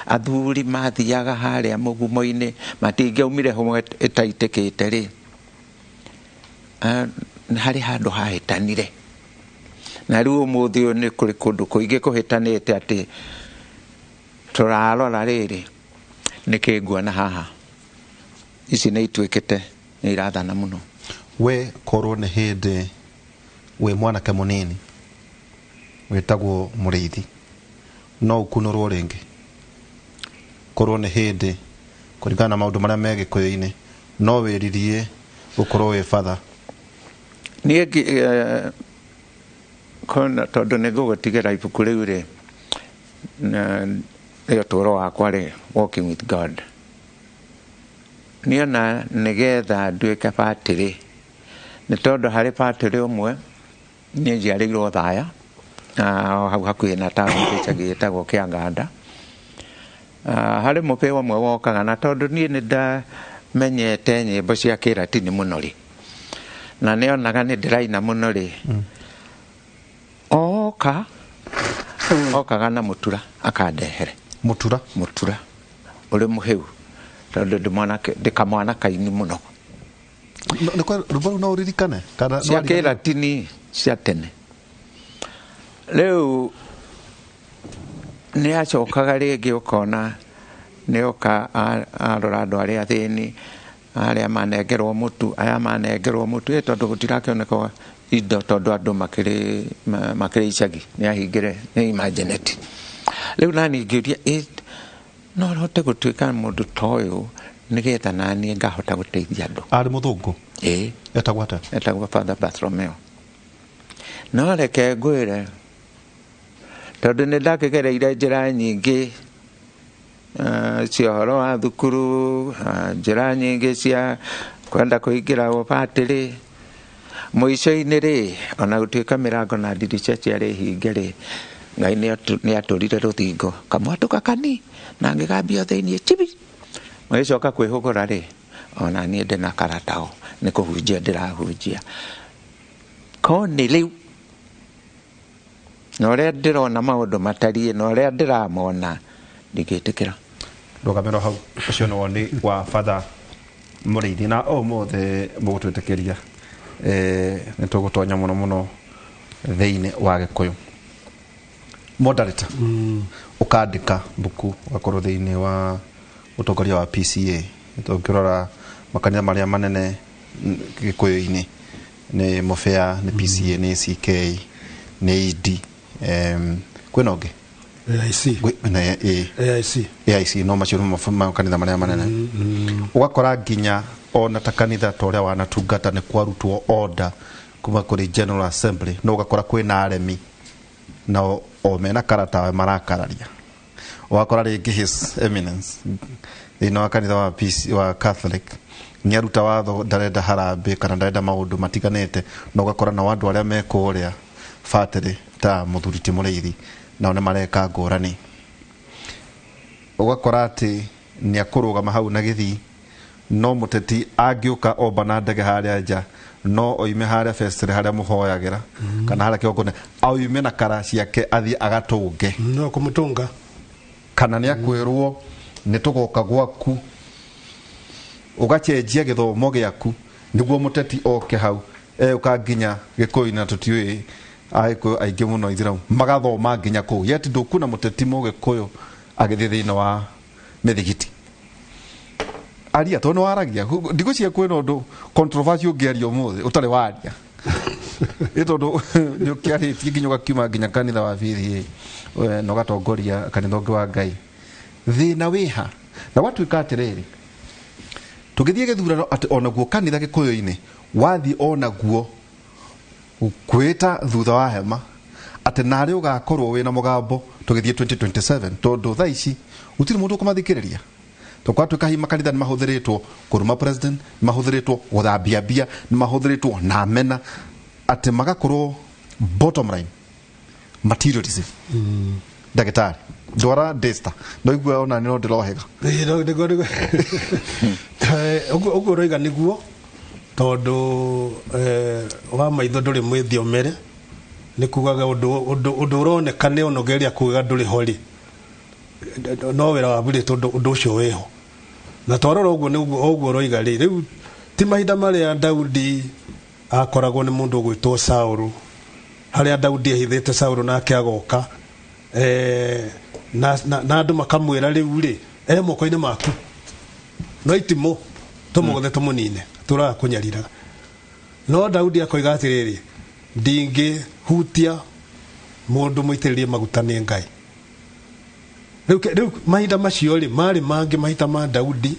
athuri mathiaga harĩa mũgumo-inĩ matingĩaumire hamwe ĩtaitĩkĩte rĩ harĩ handũ hahĩtanire na rĩu ũmũthĩ ũyũ nĩ kũrĩ kũndũ kũingĩ kũhĩtanĩte atĩ tũrarora rĩrĩ Nĩkĩ nguona haha ici nĩ ituĩkĩte nĩ irathana mũno. We korwo nĩ hĩndĩ wĩ mwanake mũnini wĩtagwo mũrĩithi, no ũkunũrwo rĩngĩ? Korwo nĩ hĩndĩ kũringana na maũndũ marĩa me gĩkũyũ-inĩ, no wĩririe gũkorwo wĩ batha? Niĩ tondũ nĩ ngũgũtigĩra ibuku rĩu rĩ rĩa ũtũũro wakwa rĩ, Walking with God, niĩ ona nĩgetha nduĩke batĩrĩ, nĩ tondũ harĩ batĩrĩ ũmwe niĩ njiarĩirwo Thaya, hau hakuhĩ na taũni gĩcagi gĩtagwo Kĩanganda. Harĩ mũbĩ ũmwe wokaga, na tondũ niĩ nĩ ndamenyete nyĩmbo cia kĩratini mũno rĩ, na nĩonaga nĩ ndĩraina mũno rĩ, oka okaga na mũtura akandehere. Mũtura? Mũtura ũrĩ mũhĩu, tondũ ndĩ kamwana kaini mũno. Rwĩmbo rũu no ũririkane? Kana cia kĩratini cia tene. Rĩu nĩ acokaga rĩngĩ ũkona nĩ oka arora andũ arĩa athĩni, arĩa manengerwo mũtu, aya manengerwo mũtu, tondũ gũtirakĩoneka indo, tondũ andũ makĩrĩ icagi, nĩ ahingĩre, nĩ imagineti. Rĩu nani ngĩũria, no hote gũtuĩka mũndũ ta ũyũ nĩgetha naniĩ ngahota gũteithia andũ. Arĩ mũthũngũ? Ĩĩ. Etagwo atĩa? Etagwo Father Bartholomew. No reke ngwĩre, tondũ nĩ ndakĩgereire njĩra nyingĩ cia ũhoro wa thukuru, njĩra nyingĩ cia kwenda kũingĩra ũbatĩrĩ. Mũico-inĩ rĩ, ona gũtuĩka mĩrango na ndirica ciarĩ hinge rĩ, Ngai nĩ atũrire rũthingo kamwatũka kani na ngĩgambio thĩiniĩ chibi. Magĩcoka kwĩhũgũra rĩ, ona niĩ ndĩ na karatao nĩ kũhunjia ndĩrahunjia. Ko nĩ rĩu na ũrĩa ndĩrona maũndũ matariĩ na ũrĩa ndĩramona ndingĩtĩkĩra. Rũgamĩro hau, ũcio nĩ woni wa Father Mũrĩithi, na ũmũthĩ mũgũtwĩtĩkĩria nĩ tũgũtonya mũno mũno thĩinĩ wa Gĩkũyũ. Moderator, ũkandĩka mbuku ũgakorwo thĩinĩ wa ũtongoria wa PCA. Tũngĩrora makanitha marĩa manene Gĩkũyũ-inĩ nĩ Mũbĩa, nĩ PCA, nĩ ACK, nĩ ED, kwĩna ũngĩ? AIC. AIC. AIC, no macio nĩmo makanitha marĩa manene. Ũgakora nginya ona ta kanitha ta ũrĩa wanatungata nĩ kwarutwo order kuma kũrĩ General Assembly, no ũgakora kwĩna aremi na o mena karata marakararia. Ũgakora rĩngĩ His Eminence thĩinĩ wa kanitha wa PC, wa Catholic nĩ aruta watho ndarenda harambĩ kana ndarenda maũndũ matiganĩte, na ũgakora nao andũ arĩa me kũrĩa batĩrĩ ta mũthuri ti Mũrĩithi nao nĩ mareka ngũrani. Ũgakora atĩ nĩ akũrũgama hau na gĩthii, no mũteti angĩũka omba na ndege harĩa nja, no oime harĩa festire harĩa mũhoyagĩra kana harĩa kĩgongona, oime na kara ciake athiĩ agatũnge. No kũmũtũnga. Kana nĩ akwĩrwo nĩ tũgoka gwaku, ũgacenjia gĩthomo gĩaku nĩguo mũteti oke hau ũka nginya Gĩkũyũ na tũtiũĩ Agĩkũyũ aingĩ mũno Ithĩramu magathoma nginya kũu, yet ndũkuona mũteti Mũgĩkũyũ agĩthiĩ thĩinĩ wa mĩthigiti. Aria tondũ nĩ waragia, ndigwĩciria kwĩna ũndũ controversial ũngĩaria ũmũthĩ ũtarĩ waria. Ĩ tondũ nĩ ũkĩarĩtie nginya ũgakiuma nginya kanitha wa PCA na ũgatongoria kanitha ũngĩ wa Ngai. Thĩna wĩha? Na gwatuĩka atĩrĩrĩ, tũngĩthiĩ gĩthurano atĩ onaguo kanitha Gĩkũyũ-inĩ wathiĩ onaguo kwĩta thutha wa hema atĩ narĩ ũgakorwo wĩna mũgambo tũgĩthiĩ 2027, tondũ thaa ici gũtirĩ mũndũ ũkũmathikĩrĩria. Tũkwatuĩka hihi makanitha nĩ mahũthĩrĩtwo kũruma president, nĩ mahũthĩrĩtwo gũthambia mbia, nĩ mahũthĩrĩtwo na mena, atĩ magakorwo bottom line materialism. Ndagĩtarĩ ndwara Desta ndaigua ona nĩ no ndĩrohega. Ũguo ũroiga nĩguo, tondũ wa maitho ndũrĩ mwĩthiomere, nĩ kugaga ũndũ ũroneka nĩ onogeria kuga ndũrĩ ho rĩ, no wĩra wa bure tondũ ũndũ ũcio wĩho. Na twarora ũguo nĩ ũguo ũroiga rĩ, rĩu ti mahinda marĩa Daudi akoragwo nĩ mũndũ ũgwĩtwo Saũlũ, harĩa Daudi ehithĩte Saũlũ nake agoka, na andũ makamwĩra rĩu rĩ, E moko-inĩ maku no itimũ tũmũgũthe tũmũnine tũraga kũnyariraga. No Daudi akoiga atĩrĩrĩ, ndingĩhutia mũndũ mũitĩrĩrie maguta nĩ Ngai. Rĩu mahinda macio rĩ marĩ mangĩ, mahinda ma Daudi.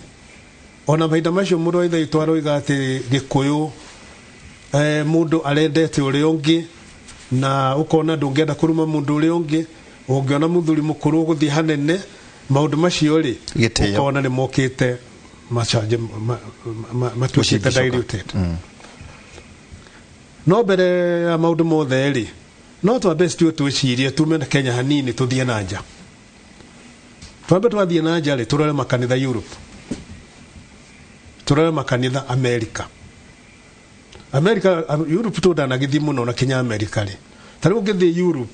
Ona mahinda macio mũndũ wa ithe witũ aroiga atĩ Gĩkũyũ mũndũ arendete ũrĩa ũngĩ, na ũkona ndũngĩenda kũruma mũndũ ũrĩa ũngĩ, ũngĩona mũthuri mũkũrũ ũgũthiĩ hanene, maũndũ macio rĩ ũkona nĩ mokĩte macanje matuĩkĩte diluted. No mbere ya maũndũ mothe rĩ, no twambe tue twĩcirie tume na Kenya hanini tũthiĩ na nja. Twambe twathiĩ na nja rĩ, tũrore makanitha Europe, tũrore makanitha America. America, Europe to ndanagĩthiĩ mũno na kinya America rĩ. Ta rĩu ũngĩthiĩ Europe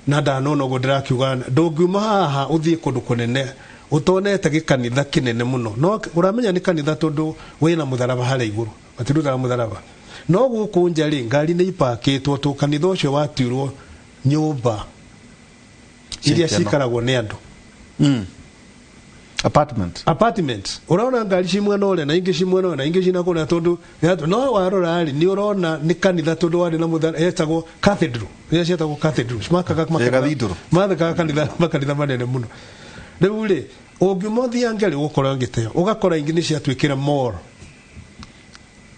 na ndanona ũguo ndĩrakiuga, ndũngiuma haha ũthiĩ kũndũ kũnene ũtonete gĩkanitha kĩnene mũno. No ũramenya nĩ kanitha tondũ wĩna mũtharaba harĩa igũrũ, matirutaga mũtharaba. No gũkũ nja rĩ, ngari nĩ ipakĩtwo tũ kanitha ũcio watuirwo nyũmba iria cikaragwo nĩ andũ. Apartment. Ũraona ngari ci mwena ũrĩa na ingĩ ci mwena ũrĩa na ingĩ ci na kũrĩa, tondũ no warora rĩ nĩ ũrona nĩ kanitha tondũ warĩ na mũthara etagwo cathedral. Iria cietagwo cathedral. Makaga mathakaga kanitha, makanitha manene mũno. Rĩu rĩ ũngiuma ũthiange rĩ ũgũkora ngĩteo, ũgakora ingĩ nĩ ciatuĩkĩra mall.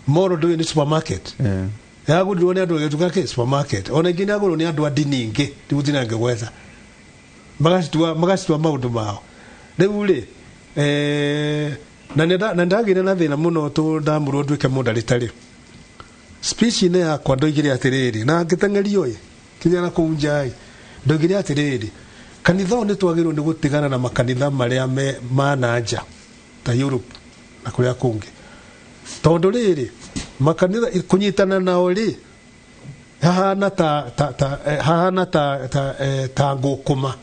Mall ndũĩ nĩ supermarket. Yagũrirwo nĩ andũ ĩgĩtuĩka kĩ supermarket. Ona ingĩ nĩ yagũrirwo nĩ andũ a ndini ingĩ, ndigũtinda ngĩgweta. Magacitua maũndũ mao. Rĩu rĩ na ndagĩire na thĩna mũno tondũ ndamũrwo nduĩke mũndagĩtarĩ. Speech-inĩ yakwa ndoigire atĩrĩrĩ, na ngĩteng'erio ĩ kinya na kũu nja ĩ, ndoigire atĩrĩrĩ, kanitha ũyũ nĩ twagĩrĩirwo nĩ gũtigana na makanitha marĩa ma na nja ta Europe na kũrĩa kũngĩ, tondũ rĩrĩ makanitha kũnyitana nao rĩ hahana ta ngũkũma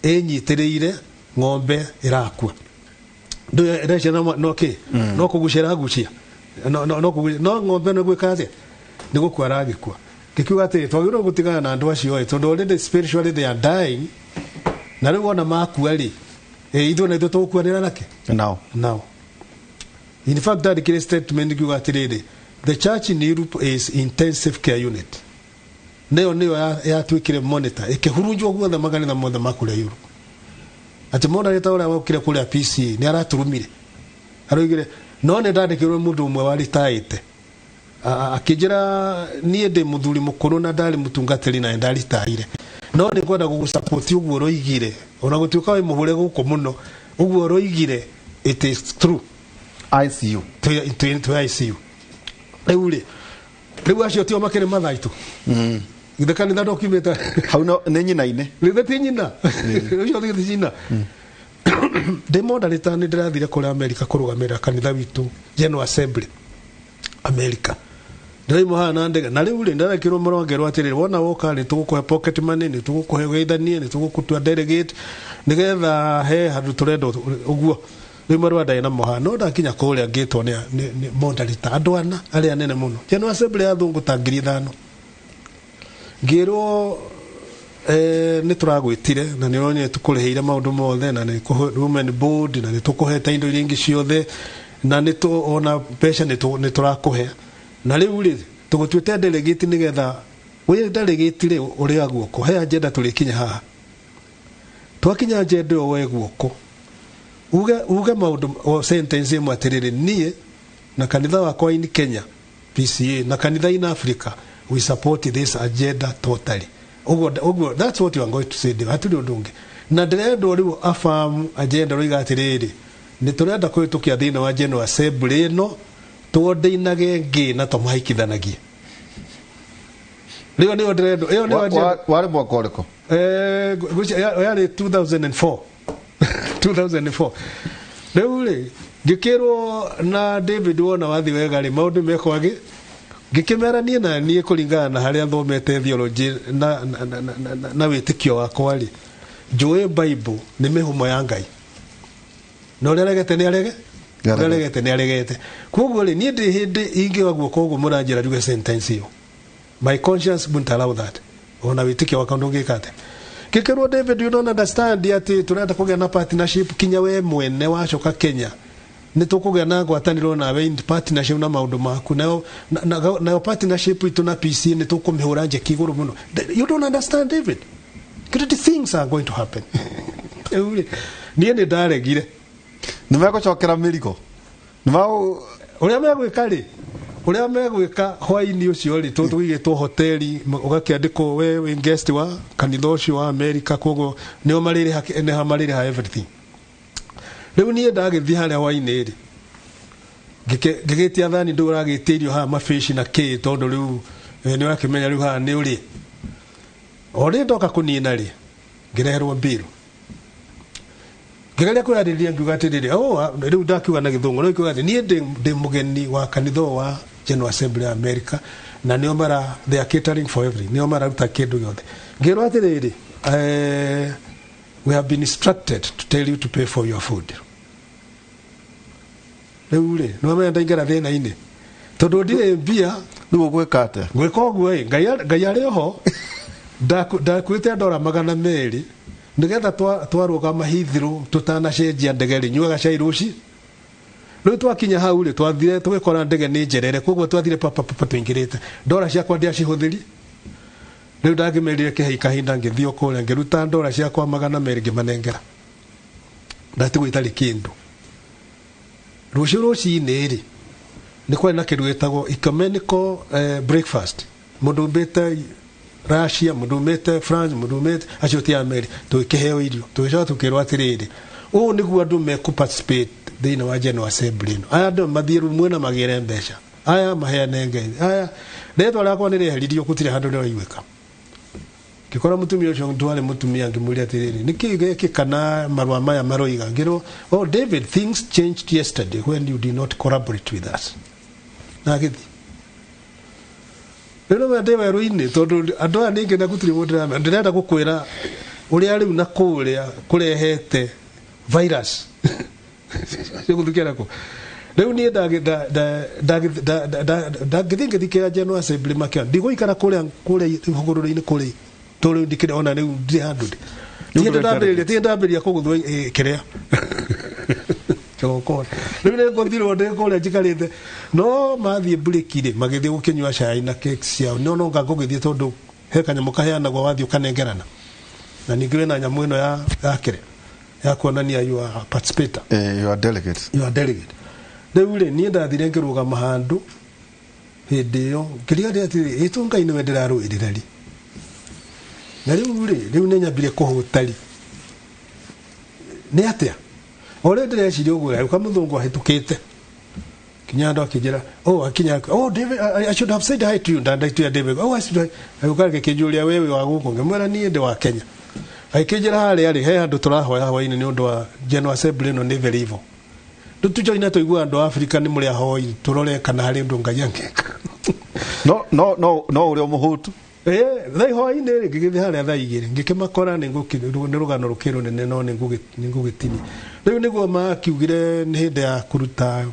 ĩnyitĩrĩire ng'ombe ĩrakua. Ndũrecia no kĩ no kũgucia ĩragucia, no ng'ombe nĩ gwĩka atĩa, nĩ gũkua aragĩkua. Ngĩkiuga atĩrĩ, twagĩrĩirwo gũtigana na andũ acio ĩ, tondũ already spiritually they are dying, na rĩu ona makua rĩ, ithuĩ na ithuĩ tũgũkuanĩra nake nao. In fact, ndandĩkire statement ngiuga atĩrĩrĩ, the church in Europe is intensive care unit. Nĩyo yatuĩkire monitor, ĩkĩhurunjwo guothe makanitha mothe ma kũrĩa Europe. Atĩ moderator ũrĩa wokire kũrĩa PCA nĩ araturumire, aroigire no nĩ ndandĩkĩirwo mũndũ ũmwe waritaĩte, akĩnjĩra niĩ ndĩ mũthuri mũkũrũ na ndarĩ mũtungatĩri na ndaritaire, no nĩ ngwenda gũgũsupport ũguo ũroigire, ona gũtuĩka wĩ mũhũre gũkũ mũno, ũguo ũroigire it is true. ICU twĩ ICU. Rĩu rĩ, rĩu acio tio makĩrĩ mathaitũ. Githĩ kanitha ndũkiumĩte hau nĩ nyina-inĩ, githĩ ti nyina ũcio githĩ ti nyina. Ndĩ moderator nĩ ndĩrathire kũrĩa America kũrũgamĩrĩra kanitha witũ General Assembly America. Ndĩraimwo haha na ndege, na rĩu rĩ ndĩrekĩrwo mũrongerwo atĩrĩrĩ, wona woka nĩ tũgũkũhe pocket money, nĩ tũgũkũhe ũgeithanie, nĩ tũgũkũtua delegate, nĩgetha he handũ tũrenda ũguo. Rĩu marũa ndarĩ namo haha, no ndakinya kũrĩa ngĩtwo nĩ moderator andũ ana arĩa anene mũno General Assembly ya athũngũ ta 5,000. Ngĩrwo nĩ tũragwĩtire na nĩ ũronire tũkũrĩhĩire maũndũ mothe, na nĩ women board, na nĩ tũkũhete indo iria ingĩ ciothe, na nĩ ona mbeca nĩ tũrakũhe, na rĩu rĩ tũgũtuĩte delegate nĩgetha wĩ delegate rĩ ũrĩa guoko he agenda tũrĩkinya haha. Twakinya agenda ĩyo we guoko uge maũndũ sentence ĩmwe atĩrĩrĩ, niĩ na kanitha wakwa in Kenya PCA na kanitha in Africa we support this agenda totally. Ũguo that's what you are going to say. Hatirĩ ũndũ ũngĩ. Na ndĩrendwo rĩu affirm agenda roiga atĩrĩrĩ, nĩ tũrenda kũhĩtũkia thĩinĩ wa General Assembly ĩno tuondeinaga ngĩ na tũmahikithanagie. Rĩu nĩyo ndĩrendwo. Ĩyo nĩyo agenda. Warĩ mwaka ũrĩkũ? Yarĩ 2004. 2004. Rĩu rĩ ngĩkĩrwo na David wona wathi wega rĩ maũndũ mekwagĩ, ngĩkĩmera niĩ na niĩ kũringana na harĩa thomete theology na wĩtĩkio wakwa rĩ, njũĩ Bible nĩ mĩhumo ya Ngai, na ũrĩa aregete nĩ arege, ũrĩa aregete nĩ aregete. Koguo rĩ niĩ ndĩ hĩndĩ ingĩoya guoko ũguo mũranjĩra njuge sentence ĩyo, my conscience won't allow that. Ona wĩtĩkio wakwa ndũngĩka atĩa. Ngĩkĩrwo, "David, you don't understand atĩ tũrenda kũgĩa na partnership kinya we mwene wacoka Kenya nĩ tũkũgĩa na ngwatanĩro nawe in partnership na maũndũ maku nayo nayo partnership itũ na PC nĩ tũkũmĩhũra njeki igũrũ mũno. You don't understand, David, great things are going to happen." Rĩu rĩ, niĩ nĩ ndaregire. Nĩ megũcokera mĩrigo? Ũrĩa megwĩka rĩ, ũrĩa megwĩka hwainĩ ũcio rĩ, tũigĩtwo hoteli, ũgakĩandĩkwo we wĩ guest wa kanitha ũcio wa America, koguo nĩo marĩrĩha, nĩho marĩrĩha everything. Rĩu niĩ ndagĩthiĩ harĩa hwainĩ rĩ, ngĩgĩtia thani, ndũ ũragĩtia irio haha, mabici na kĩ, tondũ rĩu nĩ ũrakĩmenya rĩu haha nĩ ũrĩe. O rĩ ndoka kũnina rĩ, ngĩreherwo bill. Ngĩgeria kwĩyarĩrĩria, ngiuga atĩrĩrĩ, oh, rĩu ndakiuga na Gĩthũngũ, rĩu ngiuga atĩ niĩ ndĩ mũgeni wa kanitha ũyũ wa General Assembly ya America, na nĩo mara, they are catering for everything, nĩo mararuta kĩndũ gĩothe. Ngĩrwo atĩrĩrĩ, "We have been instructed to tell you to pay for your food." Rĩu rĩ, nĩwamenya ndaingĩra thĩna-inĩ tondũ ndirĩ mbia. Rĩu ũgwĩka atĩa? Gwĩka ũguo ĩ, Ngai arĩ oho. Ndakuĩte $200 nĩgetha twarũgama Heathrow tũtanacenjia ndege rĩ, nyuaga cai rũci. Rĩu twakinya hau rĩ, twathire tũgĩkora ndege nĩ njerere, koguo twathire papapapa tũingĩrĩte. Ndora ciakwa ndiacihũthĩri. Rĩu ndangĩmerire kĩhei kahinda, ngĩthiĩ o kũrĩa, ngĩruta ndora ciakwa 200, ngĩmanengera, ndatigwo itarĩ kĩndũ. Rũciũ rũcinĩ rĩ, nĩ kwarĩ na kĩndũ gĩtagwo ecumenical breakfast. Mũndũ umbĩte Russia, mũndũ umĩte France, mũndũ umĩte acio ti America, tũgĩkĩheo irio. Tũgĩcoka tũkĩrwo atĩrĩrĩ, ũũ nĩguo andũ mekũ participate thĩinĩ wa General Assembly ĩno. Aya andũ mathiĩ rumu ĩno magĩre mbeca, aya maheane ngeithi, aya rĩtwa rĩakwa nĩ rĩeheririo, gũtirĩ handũ rĩraiguĩka. Ngĩkora mũtumia ũcio ndwarĩ mũtumia, ngĩmũria atĩrĩrĩ, nĩkĩ gĩekĩka na marũa maya maroiga? Ngĩrwo, "Oh David, things changed yesterday when you did not collaborate with us." Na agĩthiĩ. Rĩu nĩwe ndĩ werũ-inĩ, tondũ andũ aya ningĩ na gũtirĩ mũndũ ndĩramenya. Ndĩrenda gũkwĩra ũrĩa rĩu na kũrĩa kũrehete virus cigũthukĩra kũ. Rĩu niĩ ndangĩthiĩ ngĩthikĩra General Assembly makĩona ndigũikara kũrĩa kũrĩa hũgũrũrũ-inĩ kũrĩa, tondũ rĩu ndikĩrĩ ona rĩu ndirĩ handũ ndĩ. Tiĩ ndambĩrĩria kũgũthwo kĩrĩa kĩgongona. Rĩu nĩ ngũthirwo ndĩ kũrĩa njikarĩte, no mathiĩ mburĩki rĩ, magĩthiĩ gũkĩnyua cai na cakes ciao. No nonga ngũgĩthiĩ, tondũ he kanyamũ kaheanagwo, wathiĩ ũkanengerana, na ningĩ wĩna nyamũ ĩno ya kĩrĩa ya kuonania you are a participator. Eh, you are delegate. You are delegate. Rĩu rĩ, niĩ ndathire ngĩrũgama handũ hĩndĩ ĩyo, ngĩriga atĩrĩ, ĩtũ Ngai nĩwe ndĩrarũĩrĩra rĩ, na rĩu rĩ, rĩu nĩ nyambire kũhũta rĩ, nĩ atĩa? O rĩu ndĩreciria ũguo, rĩu kamũthũngũ ahĩtũkĩte kinya andũ akĩnjĩra, "Oh," akinya, "Oh David, I should have said hi to you." Ndandaituya David. "Oh, I should have." Agĩũka agĩkĩnjũria, "Wewe wa gũkũ?" Ngĩmwĩra, "Niĩ ndĩ wa Kenya." Agĩkĩnjĩra, "Harĩa rĩ, he handũ tũrahoya hwainĩ nĩ ũndũ wa General Assembly ĩno, nĩ very evil. Rĩu tũjoina, tũigua andũ a Afrika nĩ mũrĩ ahoi, tũrore kana harĩ ũndũ Ngai angĩka." No ũrĩa mũhũtu. Thaa hwainĩ rĩ, ngĩgĩthiĩ harĩa thaa 2, ngĩkĩmakora. Nĩ rũgano rũkĩ rũnene, no nĩ ngũgĩtinia. Rĩu nĩguo makiugire nĩ hĩndĩ ya kũruta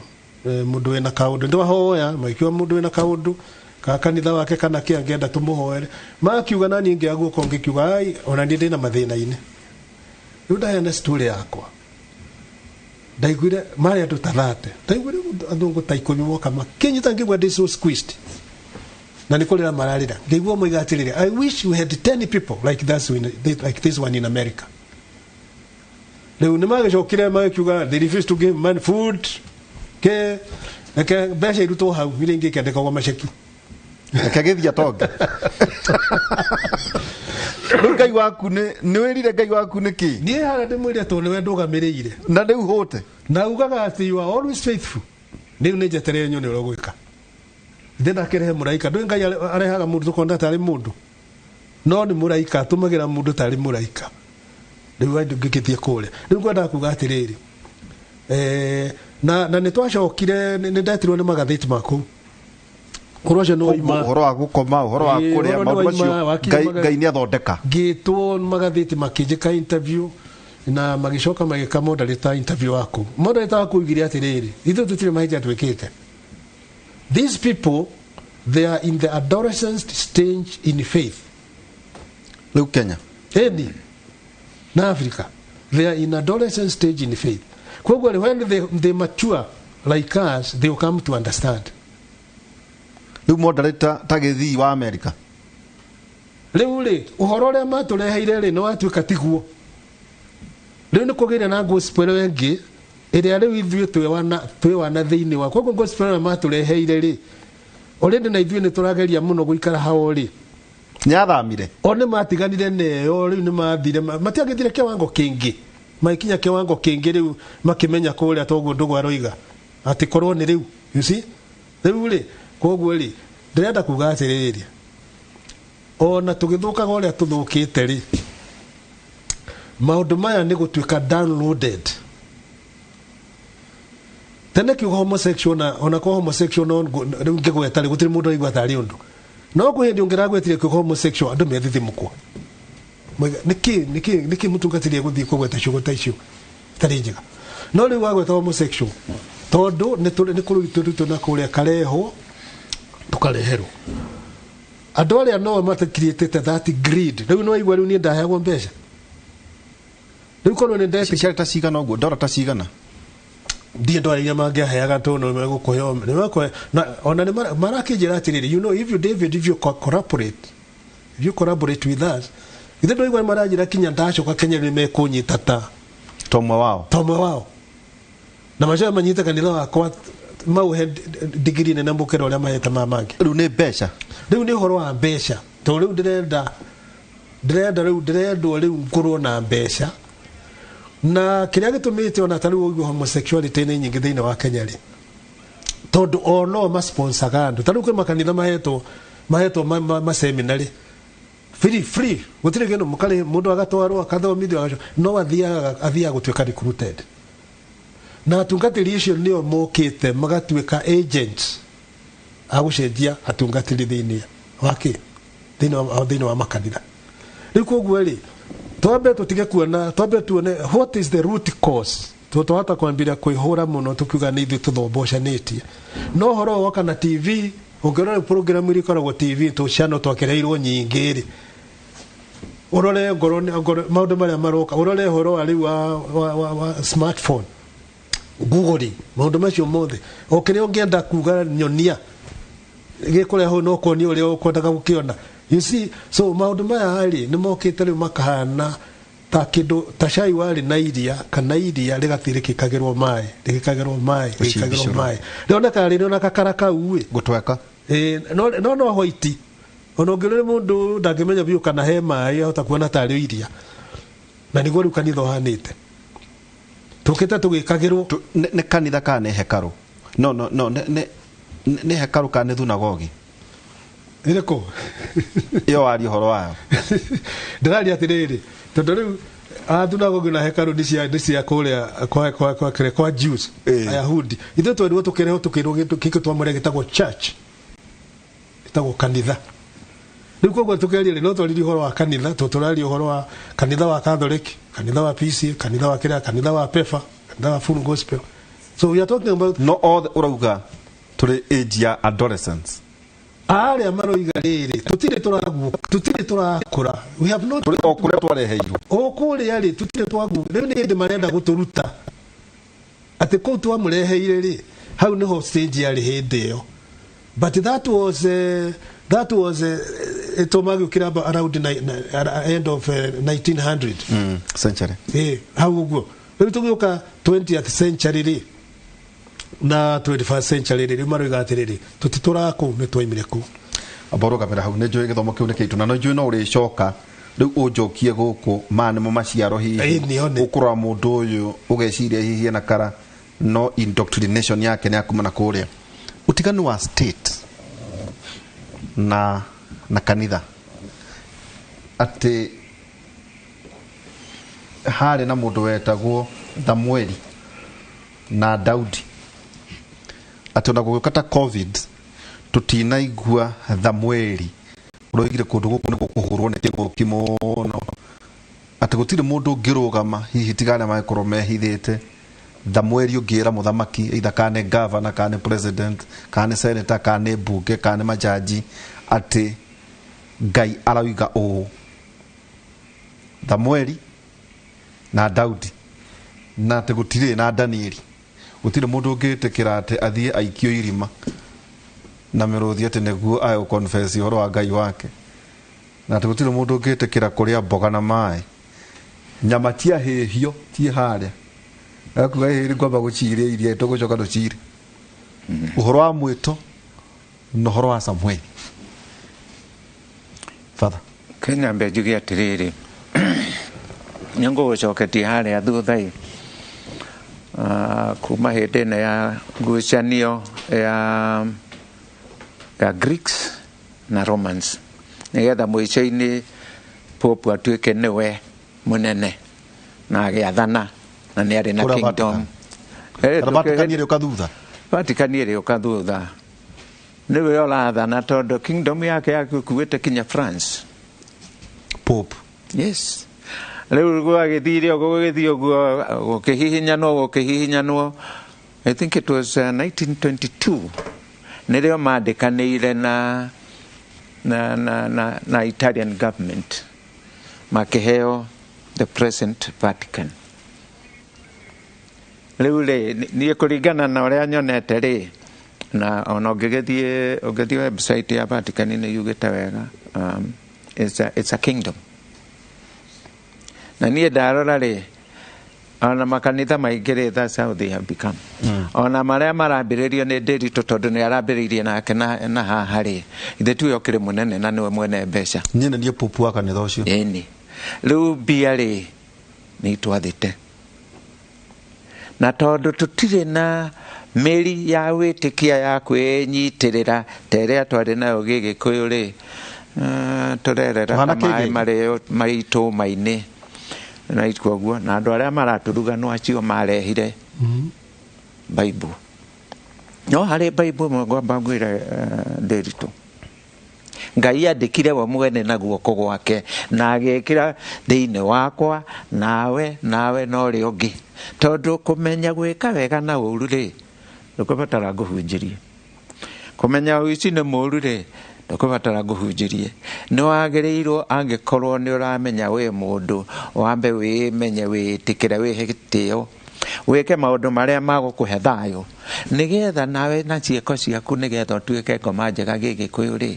mũndũ wĩna kaũndũ, ndwahoya magĩkiuga mũndũ wĩna kaũndũ ka kanitha wake kana kĩ angĩenda tũmũhoere. Makiuga na niĩ ngĩoya guoko, ngĩkiuga, "Ai, ona niĩ ndĩna mathĩna-inĩ." Rĩu ndaheana story yakwa, ndaiguire marĩ andũ ta 30, ndaiguire athũngũ ta 10 moka makĩnyita, ngĩigua ndĩ so squeezed na nĩ kũrĩra mararĩra. Ngĩigua moiga atĩrĩrĩ, "I wish we had 10 people like, that, like this one in America." Rĩu nĩ magĩcokire magĩkiuga they refuse to give man food, ke reke mbeca irutwo hau iria ingĩ ikĩandĩkagwo maceki. Reke gĩthiĩ atonge. Rĩu Ngai waku nĩ wĩrire Ngai waku nĩ kĩ? Niĩ harĩa ndĩmwĩre tondũ nĩwe ndũgamĩrĩire. Na rĩu hũte. Na ugaga atĩ you are always faithful. Rĩu nĩ njetereire nyone ũrĩa ũgwĩka. Ndĩ ndakĩrehe mũraika, ndũĩ Ngai arehaga mũndũ tũkona tarĩ mũndũ, no nĩ mũraika, atũmagĩra mũndũ tarĩ mũraika. Rĩu andũ ngĩgĩthiĩ kũrĩa, rĩu ngwendaga kuga atĩrĩrĩ, na nĩ twacokire, nĩ ndetirwo nĩ magathĩti ma kũu, ũhoro ũcio nĩ waima. Ũhoro wa gũkoma, ũhoro wa Ĩĩ, kũrĩa, ũhoro nĩ maũndũ macio. waima, wakinya Ngai nĩ athondeka. Ngĩtwo magathĩti makĩnjĩka interview, na magĩcoka magĩka moderator interview waku. Moderator waku oigire atĩrĩrĩ, ithuĩ tũtirĩ mahĩtia twĩkĩte. These people, they are in the adolescent stage in faith. Rĩu Kenya. Ĩni. Na Africa they are in adolescent stage in faith. Koguo rĩ, when they mature like us, they will come to understand. Rĩu moderator ta gĩthii wa America. Rĩu rĩ, ũhoro ũrĩa matũreheire rĩ, nĩ watuĩka tiguo. Rĩu nĩ kũgĩire na gospel ĩngĩ ĩrĩa rĩu ithuĩ twĩwana thĩinĩ wa. Koguo gospel ĩrĩa matũreheire rĩ, already na ithuĩ nĩ tũrageria mũno gũikara hao rĩ. Nĩathamire. O nĩ matiganire neyo, rĩu nĩ mathire, matiagĩthire kĩwango kĩngĩ. Magĩkinya kĩwango kĩngĩ rĩu makĩmenya kũrĩa toguo ndũgũ aroiga. Atĩ korwo nĩ rĩu, you see? Rĩu rĩ, koguo rĩ, ndĩrenda kuga atĩrĩrĩ, ona tũgĩthũkaga ũrĩa tũthũkĩte rĩ, maũndũ maya nĩ gũtuĩka downloaded. Tene kiugo homosexual na ona kwa homosexual no rĩu ngĩgweta rĩ, gũtirĩ mũndũ aigua tarĩ ũndũ. No kwĩ hĩndĩ ũngĩragwetire kiugo homosexual andũ methithimũkwo. Nĩkĩ mũtungatĩri egũthiĩ kũgweta ciugo ta icio itarĩ njega. No rĩu wagweta homosexual tondũ nĩ kũrutwo na kũrĩa karehwo tũkareherwo. Andũ arĩa no matakiriĩtĩte that greed. Rĩu no aigua rĩu niĩ ndaheagwo mbeca. Rĩu korwo nĩ ndetĩkia ciarĩ ta cigana ũguo, ndora ta cigana. Ndiĩ ndwara iria mangĩaheaga tondũ nĩ megũkũhe, nĩ megũkũhe. Na ona nĩ marakĩnjĩra atĩrĩrĩ, you know, if you David, if you collaborate, if you collaborate with us, ithe ndwaigua nĩ maranjĩra kinya ndacoka Kenya nĩ mekũnyita ta tomwe wao. Tomwe wao. Na macoka manyite kanitha wakwa mauhe digiri nene mũkĩra ũrĩa mahete ma mangĩ. Rĩu nĩ mbeca. Rĩu nĩ ũhoro wa mbeca. Tondũ rĩu ndĩrenda rĩu ndĩrendwo rĩu ngorwo na mbeca. Na kĩrĩa gĩtũmĩte ona ta rĩu ũguo homosexuality nĩ nyingĩ thĩinĩ wa Kenya rĩ, tondũ o no masponsaga andũ. Ta rĩu kwĩ makanitha mahetwo ma seminary free gũtirĩ kĩndũ mũkarĩ mũndũ agatwarwo akathomithio agacoka, no athiaga gũtuĩka recruited. Na atungatĩri acio nĩo mokĩte magatuĩka agents a gũcenjia atungatĩri thĩinĩ wa kĩ? Thĩinĩ wa makanitha. Rĩu koguo rĩ, twambe tũtige kuona, twambe tuone what is the root cause. Twahota kwambĩrĩria kwĩhũra mũno tũkiuga nĩ ithuĩ tũthombocanĩtie. No ũhoro woka na TV, ũngĩrora program iria ikoragwo TV tũciano twakereirwo nyingĩ rĩ, ũrore ngoro maũndũ marĩa maroka, ũrore ũhoro wa rĩu wa smartphone, Google, maũndũ macio mothe. O kĩrĩa ũngĩenda kuga nyonia gĩkũrehwo no kuonia ũrĩa ũkwendaga gũkĩona. You see, so maũndũ maya rĩ nĩ mokĩte rĩu makahana ta kĩndũ ta cai warĩ na iria, kana iria rĩgathiĩ rĩgĩkagĩrwo maĩ, rĩgĩkagĩrwo maĩ, rĩgĩkagĩrwo maĩ. Rĩonekaga rĩrĩ ona kakara kau ĩ. Gũtweka. No white. Ona ũngĩrora mũndũ ndangĩmenya biũ kana he maĩ, ahota kuona tarĩ iria. Na nĩguo rĩu kanitha ũhanĩte. Tũkĩte tũgĩkagĩrwo. Nĩ kanitha kana nĩ hekarũ? No, nĩ hekarũ kana nĩ thunagogi? Ĩrĩkũ? Ĩyo waria ũhoro wayo. Ndĩraria atĩrĩrĩ, tondũ rĩu thunagogi na hekarũ nĩ cia kũrĩa kwa Jews, Ayahudi. Ithuĩ twerirwo tũkĩrehwo tũkĩrwo kĩndũ gĩkĩ twamũre gĩtagwo church, gĩtagwo kanitha. Rĩu koguo tũkĩaria rĩ, no twaririe ũhoro wa kanitha, tondũ tũraria ũhoro wa kanitha wa Catholic, kanitha wa PCA, kanitha wa kĩrĩa, kanitha wa PEFA, kanitha wa Full Gospel. So we are talking about no othe ũrauga tũrĩ age ya adolescence. Arĩa maroiga rĩrĩ, tũtirĩ tũraguũka, tũtirĩ tũrakũra. We have not tũrĩ o kũrĩa twareheirwo. O kũrĩa rĩ, tũtirĩ twaguũka. Rĩu nĩ hĩndĩ marenda gũtũruta atĩ kũu twamũreheire rĩ, hau nĩho stage yarĩ hĩndĩ ĩyo. But that was ĩtũmagĩũkĩra around end of 1900 century. Hau ũguo. Rĩu tũgĩũka 20th century rĩ na 21st century rĩ, rĩu maroiga atĩrĩrĩ, tũtitũraga kũu, nĩ twaimire kũu. Amba ũrũgamĩra hau, nĩ njũĩ gĩthomo kĩu nĩ kĩritũ na no njũĩ no ũrĩcoka rĩu ũnjokie gũkũ maya nĩmo maciaro hihi ũkũrora mũndũ ũyũ ũgeciria hihi ena kara no indoctrination yake nĩ akuma na kũrĩa. Ũtiganu wa state na kanitha atĩ harĩ na mũndũ wetagwo Samueli na Daudi atĩ ona gũgĩũka ta COVID tũtinaigua Samueli ũroigire kũndũ gũkũ nĩ gũkũhũrwo nĩ kĩng'ũki mũno atĩ gũtirĩ mũndũ ũngĩrũgama hihi tiga arĩa mangĩkorwo mehithĩte. Samueli ũngĩra mũthamaki either kana nĩ governor kana nĩ president kana nĩ senator kana nĩ mbunge kana nĩ majaji atĩ Ngai arauga ũũ. Samueli Na Daudi na atĩ gũtirĩ na Danieli, gũtirĩ mũndũ ũngĩtĩkĩra atĩ athiĩ aikio irima na mĩrũthi atĩ nĩguo ae gũconfess ũhoro wa Ngai wake, na atĩ gũtirĩ mũndũ ũngĩtĩkĩra kũrĩa mboga na maĩ, nyama ciahĩhio ciĩ harĩa, akuga hĩrĩ ngwamba gũciria iria tũgũcoka tũcire. Ũhoro wa mwĩto na ũhoro wa Samueli. Father. Kenya mbe njuge atĩrĩrĩ, nĩ ngũgũcoketie harĩa thutha-ĩ, kuma hĩndĩ ĩno ya ngucanio ya Greeks na Romans, nĩgetha mũico-inĩ Pope atuĩke nĩwe mũnene na agĩathana na nĩ arĩ na Kũrĩa kingdom. Kana Vatican ĩrĩũka thutha. Vatican ĩrĩũka thutha, nĩwe ũrathana tondũ kingdom yake yakuĩte kinya France. Pope. Yes. Rĩu gwagĩthire ũguo, gũgĩthiĩ ũguo, gũkĩhihinyanwo. I think it was 1922 nĩrĩo mandĩkanĩire na Italian government, makĩheo the present Vatican. Rĩu rĩ, niĩ kũringana na ũrĩa nyonete rĩ, na ona ũngĩthiĩ website ya Vatican nĩ yugĩte wega, it's a kingdom. Na niĩ ndarora rĩ, ona makanitha maingĩ rĩ, that's how they have become. Ona marĩa marambĩrĩrio nĩ Ndĩritũ, tondũ nĩ arambĩrĩirie nake na haha rĩ, ithe tuwe ũkĩrĩ mũnene na nĩwe mwene mbeca. Niĩ nĩ niĩ Pope wa kanitha ũcio. Ĩni. Rĩu mbia rĩ, nĩ itwathĩte, na tondũ tũtirĩ na mĩri ya wĩtĩkia ya kwĩnyitĩrĩra ta ĩrĩa twarĩ nayo gĩgĩkũyũ rĩ, tũrerera ta Tũhana maĩ kĩgĩgĩ. marĩ maitũma-inĩ na koguo na andũ arĩa maratũruga no acio marehire Bible. No harĩ Bible ĩmwe ngwamba ngwĩre, Ndĩritũ, Ngai andĩkire we mwene na guoko gwake na agĩkĩra thĩinĩ wakwa nawe na ũrĩa ũngĩ, tondũ kũmenya gwĩka wega na ũru rĩ, ndũkũbatara ngũhunjĩrie. Kũmenya ũici nĩ mũru rĩ, ndũkũbatara ngũhunjĩrie. Nĩ wagĩrĩirwo, angĩkorwo nĩ ũramenya wĩ mũndũ, wambe wĩmenye, wĩtĩkĩre, wĩhe gĩtĩo, wĩke maũndũ marĩa magũkũhe thayũ, nĩgetha nawe na ciĩko ciaku, nĩgetha ũtuĩke ngoma njega gĩgĩkũyũ rĩ,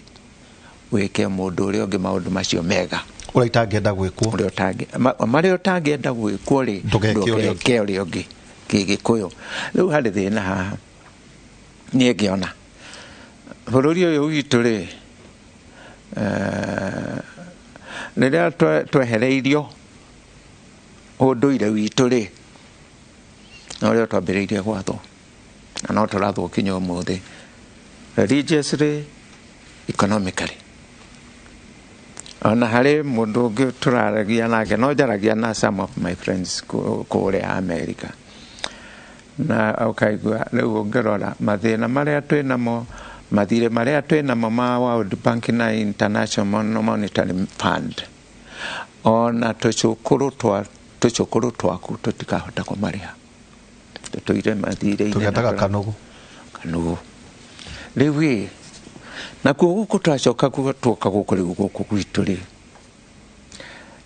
wĩke mũndũ ũrĩa ũngĩ maũndũ macio mega ũrĩa itangĩenda gwĩkwo. Ũrĩa marĩa ũtangĩenda gwĩkwo rĩ, Ndũgeke ũrĩa ũngĩ. ndũgeke ũrĩa ũngĩ gĩgĩkũyũ. Rĩu harĩ thĩna haha niĩ ngĩona bũrũri ũyũ witũ rĩ, rĩrĩa twehereirio ũndũire witũ rĩ, no rĩo twambĩrĩirie gwathwo na no tũrathwo kinya ũmũthĩ, religiously, economically. Ona harĩ mũndũ ũngĩ tũraragia nake, no njaragia na some of my friends kũrĩa America, na ũkaigua rĩu ũngĩrora mathĩna marĩa twĩ namo, mathirĩ marĩa twĩ namo ma World Bank na International Monetary Fund, ona tũcũkũrũ twaku tũtikahota kũmarĩha, tũtũire mathirĩ-inĩ na Tũgetaga kanugu. Kanugu. Rĩu ĩ, nakuo gũkũ twacoka tuoka gũkũ rĩu gũkũ gwitũ rĩ,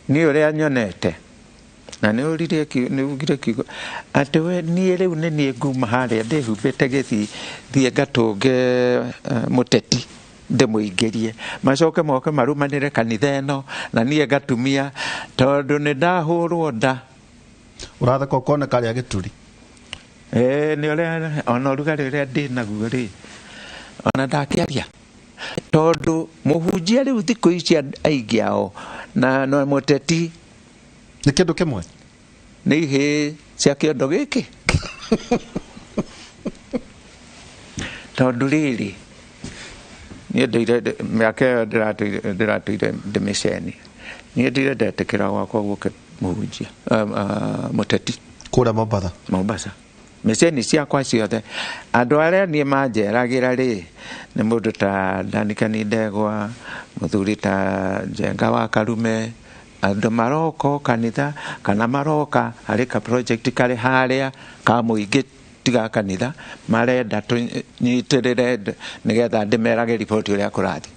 niĩ ũrĩa nyonete, na nĩ ũririe nĩ ugire kiugo atĩ we niĩ rĩu nĩ niĩ nguma harĩa ndĩhumbĩte gĩthii, thiĩ ngatũnge mũteti ndĩmũingĩrie, macoke moke marumanĩre kanitha ĩno na niĩ ngatumia, tondũ nĩ ndahũrwo nda. Ũratheka ũkoneka rĩa gĩturi. Nĩ ũrĩa ona ũrugarĩ ũrĩa ndĩ naguo rĩ, ona ndakĩaria, tondũ mũhunjia rĩu thikũ ici aingĩ ao na mũteti nĩ kĩndũ kĩmwe, nĩ ihĩĩ cia kĩondo gĩkĩ. Tondũ rĩrĩ, niĩ ndũire mĩaka ĩyo ndĩratũire ndĩmĩceni, niĩ ndũire ndetĩkĩra gwakwa gũke mũhunjia, mũteti kũrĩa Mombatha. Mombasa. Mĩceni ciakwa ciothe andũ arĩa niĩ manjeragĩra rĩ, nĩ mũndũ ta Danikani Ndegwa, mũthuri ta Njenga wa Karume, andũ maroka o kanitha kana maroka harĩ ka project karĩ harĩa ka mũingĩ tiga kanitha, marenda tũnyitĩrĩre nĩgetha ndĩmerage riboti ũrĩa kũrathiĩ.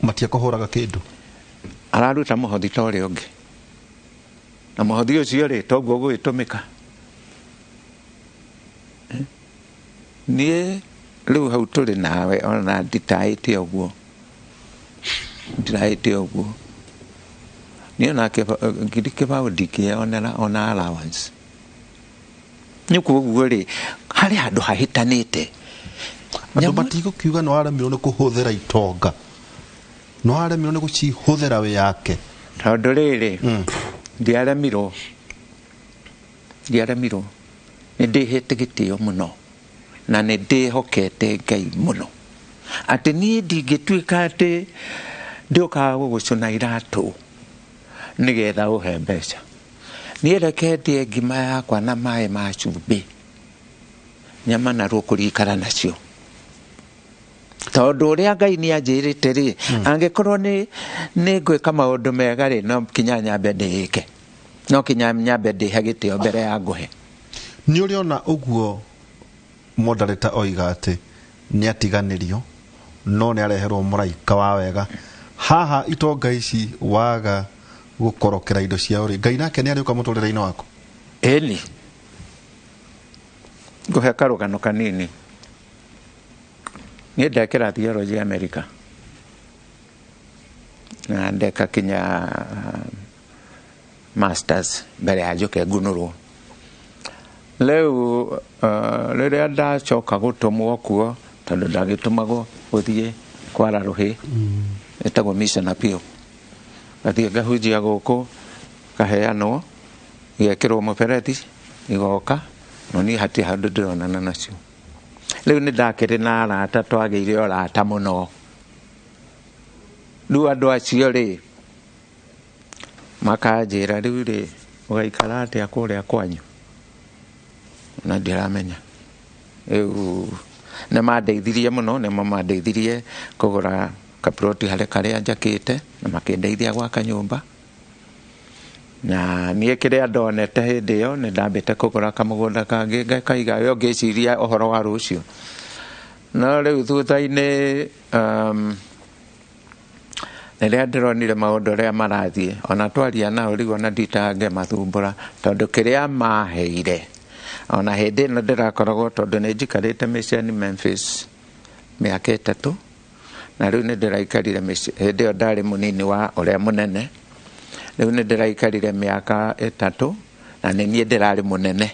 Matiekũhũraga kĩndũ. Araruta mũhothi ta ũrĩa ũngĩ. Na mũhothi ũcio rĩ toguo ũgũgĩtũmĩka. Niĩ rĩu hau tũrĩ nawe ona nditaĩte ũguo, ndiraĩte ũguo. Niĩ ona ngiri kĩbaũ ndingĩonera ona allowance. Nĩ koguo rĩ harĩ handũ hahĩtanĩte. Andũ matigũkiuga nĩ waremirwo nĩ kũhũthĩra itonga, nĩ waremirwo nĩ gũcihũthĩra wĩ yake. Tondũ rĩrĩ ndiaremirwo, nĩ ndĩhete gĩtĩo mũno na nĩ ndĩhokete Ngai mũno atĩ niĩ ndingĩtuĩka atĩ ndĩũkaga gũgũcũna iratũ nĩgetha ũhe mbeca. Niĩ reke ndĩe ngima yakwa na maĩ ma cumbĩ, nyama na rũkũrikara nacio. Tondũ ũrĩa Ngai nĩ anjĩrĩte rĩ, angĩkorwo nĩ ngwĩka maũndũ mega rĩ, no kinya nyambe ndĩĩke, no kinya nyambe ndĩhe gĩtĩo mbere ya ngũhe. Nĩ ũrĩona ũguo moderator oiga atĩ nĩ atiganĩrio no nĩ areherwo mũraika wa wega. Haha itonga ici waga gũkorokera indo ciao rĩ, Ngai nake nĩ arĩũka mũtũrĩre-inĩ waku? Ĩni. Ngũhe karũgano kanini. Niĩ ndekĩra theology America na ndeka kinya masters mbere ya njoke ngunũrwo. Rĩu rĩrĩa ndacoka gũtũmwo kuo, tondũ ndagĩtũmagwo gũthiĩ kwara rũhĩ, ĩtagwo mission appeal. Ngathiĩ ngahunjia gũkũ, kaheanwo, igekĩrwo mũberethi, igoka, no niĩ hatirĩ handũ ndĩronana nacio. Rĩu nĩ ndakĩrĩ na arata, twagĩire ũrata mũno. Rĩu andũ acio rĩ makanjĩra rĩu rĩ ũgaikara atĩa kũrĩa kwanyu, na ndiramenya. Rĩu nĩ mandeithirie mũno, nĩmo mandeithirie kũgũra kaploti harĩ karĩa njakĩte, na makĩndeithia gwaka nyũmba. Na niĩ kĩrĩa ndonete hĩndĩ ĩyo nĩ ndambĩte kũgũra kamũgũnda kangĩ ngakaiga yo ngĩciria ũhoro wa rũciũ. No rĩu thutha-inĩ rĩrĩa ndĩronire maũndũ ũrĩa marathiĩ, ona twaria nao rĩu ona nditangĩmathumbũra, tondũ kĩrĩa maheire ona hĩndĩ ĩno ndĩrakoragwo, tondũ nĩ njikarĩte mĩciĩ Memphis mĩaka 3, na rĩu nĩ ndĩraikarire hĩndĩ ĩyo ndarĩ mũnini wa ũrĩa mũnene. Rĩu nĩ ndĩraikarire mĩaka 3 na nĩ niĩ ndĩrarĩ mũnene.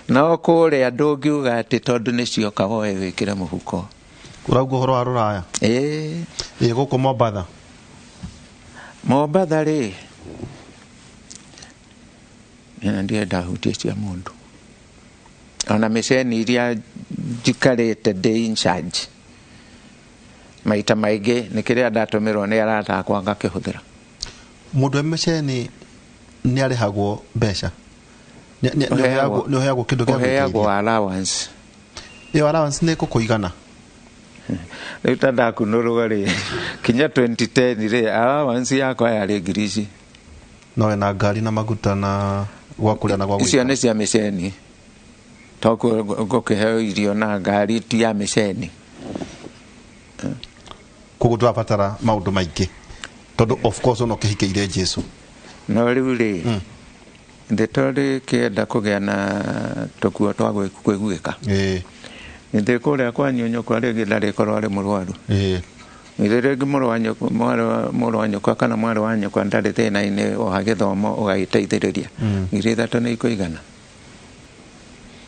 No kũrĩa ndũngiuga atĩ tondũ nĩ cioka woe wĩkĩre mũhuko. Ũrauga ũhoro wa rũraya? Ĩĩ. Ĩ gũkũ Mombatha? Mombatha rĩ, ndirenda hutie cia mũndũ. Ona mĩceni iria njikarĩte ndĩ in charge, maita maingĩ nĩ kĩrĩa ndatũmĩrwo nĩ arata akwa ngakĩhũthĩra. Mũndũ wa mĩceni nĩ arĩhagwo mbeca? Nĩ ũheagwo kĩndũ gĩa gwĩteithia? Ũheagwo allowance. Ĩyo allowance nĩ ĩgũkũigana? Rĩu ta ndakunũrwo rĩ, kinya 2010 rĩ, allowance yakwa yarĩ ngiri ici. No wĩna ngari na maguta na gwa kũrĩa na gwa gũikara? Icio nĩ cia mĩceni. To ngũkĩheo irio na ngari ti ya mĩceni. Koguo ndũrabatara maũndũ maingĩ tondũ of course ona ũkĩhikĩire Jesu. No rĩu rĩ, thĩ tondũ kĩenda kũgĩa na tũkuo twa kwĩguĩka. Nĩ kũrĩa kwanyu nyũkwa rĩngĩ ndarĩkorwo arĩ mũrwaru. Nĩ rĩngĩ mũrũ wa nyũkwa kana mwarĩ wa nyũkwa ndarĩ thĩna-inĩ wa gĩthomo ũgagĩteithĩrĩria. 3,000 nĩ ikũigana.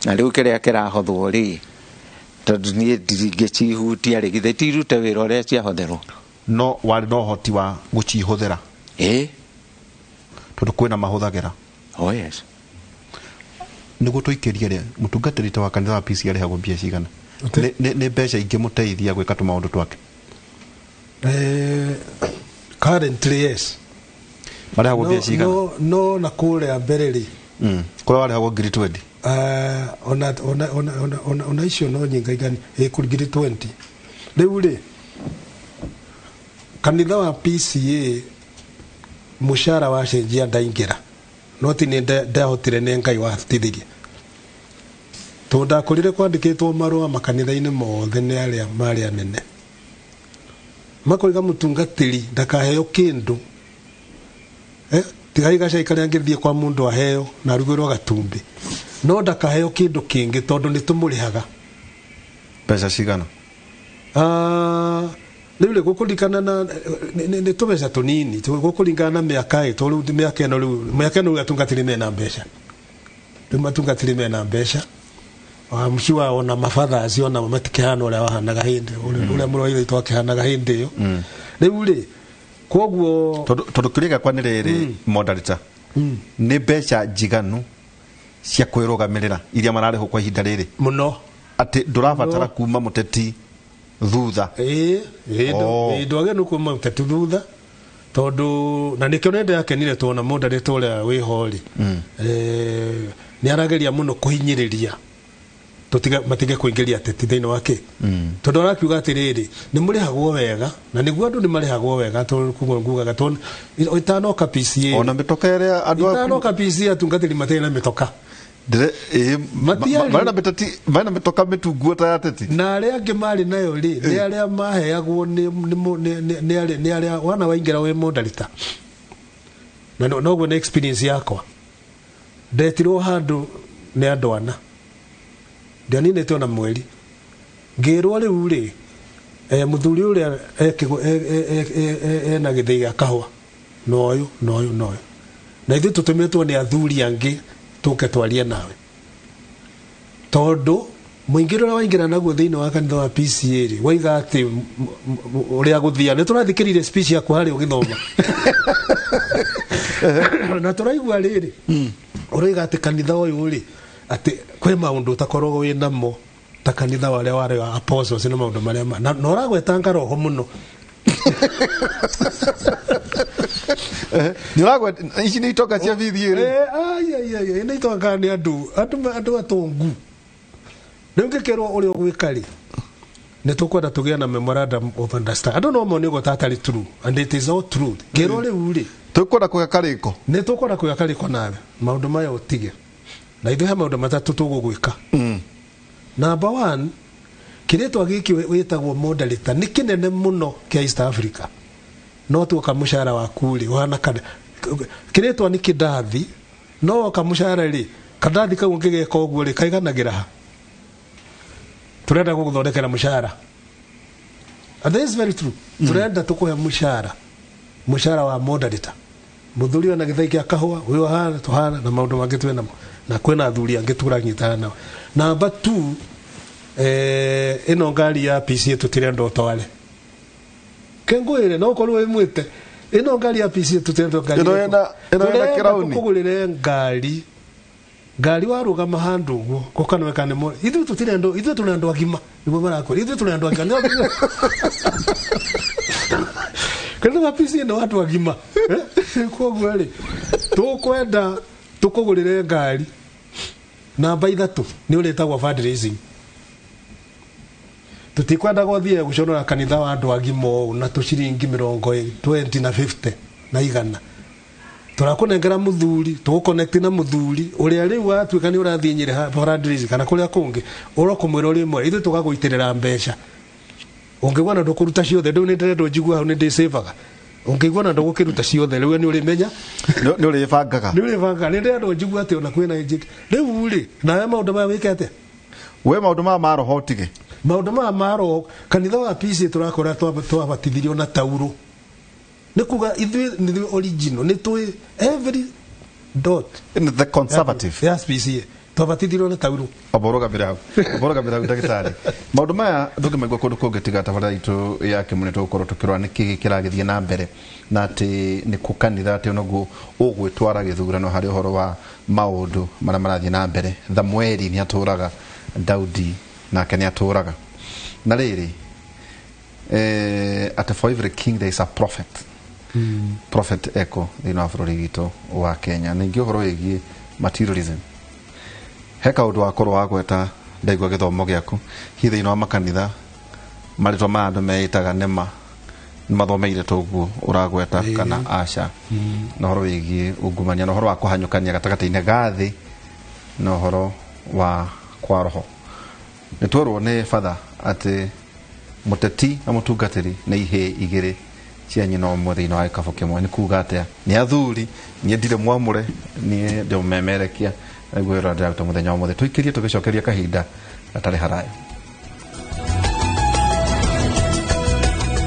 Na rĩu kĩrĩa kĩrahothwo rĩ, tondũ niĩ ndingĩcihutia rĩ, githĩ tirute wĩra ũrĩa ciahotherwo? No warĩ na ũhoti wa gũcihũthĩra? Ĩĩ. Tondũ kwĩna mahũthagĩra? Oh yes. Nĩguo tũikĩrie rĩ, mũtungatĩri ta wa kanitha wa PCEA arĩhagwo mbia cigana? Nĩ mbeca ingĩmũteithia gwĩka tũmaũndũ twake? Currently yes. Marĩhagwo mbia cigana? No na kũrĩa mbere rĩ, Kũrĩa warĩhagwo ngiri 20? Ona icio no nyingaigani, ngiri 20. Rĩu rĩ, kanitha wa PCEA mũcara wacenjia ndaingĩra, no ti nĩ ndahotire nĩ Ngai wahotithirie. Tondũ ndakorire kwandĩkĩtwo marũa makanitha-inĩ mothe nĩ arĩa marĩ anene, makoiga mũtungatĩri ndakaheo kĩndũ Tigai gacai karĩa angĩthiĩ kwa mũndũ aheo na arugĩrwo gatumbĩ, no ndakaheo kĩndũ kĩngĩ tondũ nĩ tũmũrĩhaga. Mbeca cigana? Rĩu rĩ gũkũringana na nĩ tũbeca tũnini, gũkũringana na mĩaka ĩ, tondũ rĩu mĩaka ĩno, rĩu mĩaka ĩno rĩu atungatĩri mena mbeca, rĩu matungatĩri mena mbeca. I'm sure ona mafathaci ona matikĩhana ũrĩa wahanaga hĩndĩ ũrĩa mũrũ wa ithe witũ akĩhanaga hĩndĩ ĩyo. Rĩu rĩ koguo Tondũ kĩũria gĩakwa nĩ rĩrĩ, moderator, nĩ mbeca njiganu cia kwĩrũgamĩrĩra iria mararĩhwo kwa ihinda rĩrĩ? Mũno. Atĩ ndũrabatara kuma mũteti thutha? Ĩĩ, ndwagĩrĩirwo nĩ kuma mũteti thutha, tondũ na nĩkĩo nĩ ndĩrakenire tuona moderator ũrĩa wĩho rĩ, nĩ arageria mũno kũhinyĩrĩria tũtige matige kũingĩria ateti thĩinĩ wa kĩ, tondũ arakiuga atĩrĩrĩ, nĩ mũrĩhagwo wega, na nĩguo andũ nĩ marĩhagwo wega, tondũ kuga ngugaga tondũ itanoka PCA Ona mĩtoka ĩrĩa andũ itanoka PCA atungatĩri matirĩ na mĩtoka. Matiarĩ. Marĩ na mĩteti, marĩ na mĩtoka mĩtunguo ta ya ateti. Na arĩa angĩ marĩ nayo rĩ, nĩ arĩa maheagwo nĩ arĩa wana waingĩra wĩ moderator. Na noguo nĩ experience yakwa, ndetirwo handũ nĩ andũ ana, ndianinĩte ona mweri, ngĩrwo rĩu rĩ, mũthuri ũrĩa ena gĩthĩi gĩa kahũa na ũyũ na ũyũ na ũyũ, na ithuĩ tũtũmĩtwo nĩ athuri angĩ tũke twarie nawe, tondũ mũingĩ ũrĩa waingĩra naguo thĩinĩ wa kanitha wa PCA rĩ, waiga atĩ ũrĩa gũthia nĩ tũrathikĩrĩirie speech yaku harĩa ũgĩthoma na tũraigua rĩrĩ ũroiga atĩ kanitha ũyũ rĩ, atĩ kwĩ maũndũ ũtakoragwo wĩ namo ta kanitha warĩa warĩ wa apostles na maũndũ marĩa na ũragwetanga roho mũno. Nĩ ũragweta ici nĩ itonga cia BBA rĩ? Ai, ai, ai, ai, nĩ itonga, nĩ andũ atongu. Rĩu ngĩkĩrwo ũrĩa ũgwĩka rĩ, nĩ tũkwenda tũgĩe na memorandum of understanding. Andũ no mone ũguo tatarĩ true, and it is all true. Ngĩrwo rĩu rĩ, tũkwenda kũgĩa karĩko, nĩ tũkwenda kũgĩa karĩko nawe, maũndũ maya ũtige, na ithuĩ he maũndũ matatũ tũgũgwĩka. Number one, kĩrĩtwa gĩkĩ wĩtagwo moderator nĩ kĩnene mũno kĩa East Africa, no tuoka mũcara waku rĩ ũhana kana kĩrĩtwa nĩ kĩndathi, no woka mũcara rĩ, kandathi kau ũngĩgeka ũguo rĩ, kaiganagĩra ha? Tũrenda gũgũthondekera mũcara, and that is very true. Tũrenda tũkũhe mũcara wa moderator, mũthuri ona gĩthai kĩa kahũa ũyũ ahana tũhana na maũndũ mangĩ twĩ namo, na kwĩna athuri angĩ tũranyitana nao. Number two, ĩno ngari ya PCA tũtirenda ũtware, kengwĩre no ũkorwo wĩ mwĩte, ĩno ngari ya PCA tũtirenda ngari. Ĩno ĩno ĩna Tũrenda kĩrauni. Tũkũgũrĩre ngari warũgama handũ ũguo gũkanweka nĩ mo ithuĩ tũtirenda, ithuĩ tũrĩ andũ agima, nĩguo marakwĩra, ithuĩ tũrĩ andũ agima. Kanitha wa PCA nĩ wa andũ agima. Koguo rĩ, tũkwenda tũkũgũrĩre ngari. Namba ithatũ nĩ ũrĩtagwo fundraising. Tũtikwenda gũthiĩ gũconora kanitha wa andũ agima ũũ na tũciringi 20, 20 na 50 na 100. Tũrakũnengera mũthuri, tũgũconnect na mũthuri ũrĩa rĩu watuĩka nĩ ũrathiĩ Nyĩrĩ fundraising kana kũrĩa kũngĩ, ũrokũmwĩra ũrĩ mwe, ithuĩ tũgagũitĩrĩra mbeca. Ũngĩigua na ndũkũruta ciothe, rĩu nĩ ndĩrenda ũnjigue hau, nĩ ndĩcĩvaga. Ũngĩigua na ndũgũkĩruta ciothe, rĩu nĩ ũrĩmenya. Nĩ ũrĩbangaga. Nĩ ũrĩbangaga. Nĩ ndĩrenda ũnjigue atĩ ona kwĩna njĩki. Rĩu rĩ, nawe maũndũ maya wĩke atĩa? We maũndũ maya ma roho ũtige. Maũndũ maya ma roho, kanitha wa PCA tũrakora twabatithirio na taurũ. Nĩ kuga ithuĩ nĩ ithuĩ original, nĩ tũĩ every dot. In the conservative. Yes, PCA. Twabatithirio na taurũ. Oborũgamĩre hau. Oborũgamĩre hau ndagĩtarĩ. Maũndũ maya ndũngĩmaigua kũndũ kũngĩ tiga tabarĩra itũ ya kĩmũnĩ, tũgũkorwo tũkĩrora nĩkĩ kĩragĩthiĩ na mbere, na atĩ nĩ kũ kanitha atĩ onaguo ũgwĩtwara gĩthurano harĩ ũhoro wa maũndũ marĩa marathiĩ na mbere. Thamueli nĩ atũraga, Daudi nake nĩ atũraga. Na rĩrĩ, atĩ for every king there is a prophet. Prophet eko thĩinĩ wa bũrũri witũ wa Kenya. Ningĩ ũhoro wĩgiĩ materialism, he kaũndũ wakorwo wagweta, ndaigua gĩthomo gĩaku, hihi thĩinĩ wa makanitha marĩtwa ma andũ meĩtaga nĩma nĩmathomeire toguo ũragweta kana aca? Na ũhoro wĩgiĩ ungumania na ũhoro wa kũhanyũkania gatagatĩ-inĩ ga thĩ na ũhoro wa kwa roho, nĩ twerwo nĩ batha atĩ mũteti na mũtungatĩri nĩ ihĩĩ igĩrĩ Cia nyina ũmwe thĩinĩ wa gĩkabũ kĩmwe nĩ kuga atĩa? Nĩ athuri, niĩ ndirĩ mwamũre, niĩ ndĩ mũmemerekia. Nĩguo wĩra ũrĩa ndĩraruta mũthenya wa ũmũthĩ, tũikĩrie tũgĩcokeria kahinda gatarĩ haraya.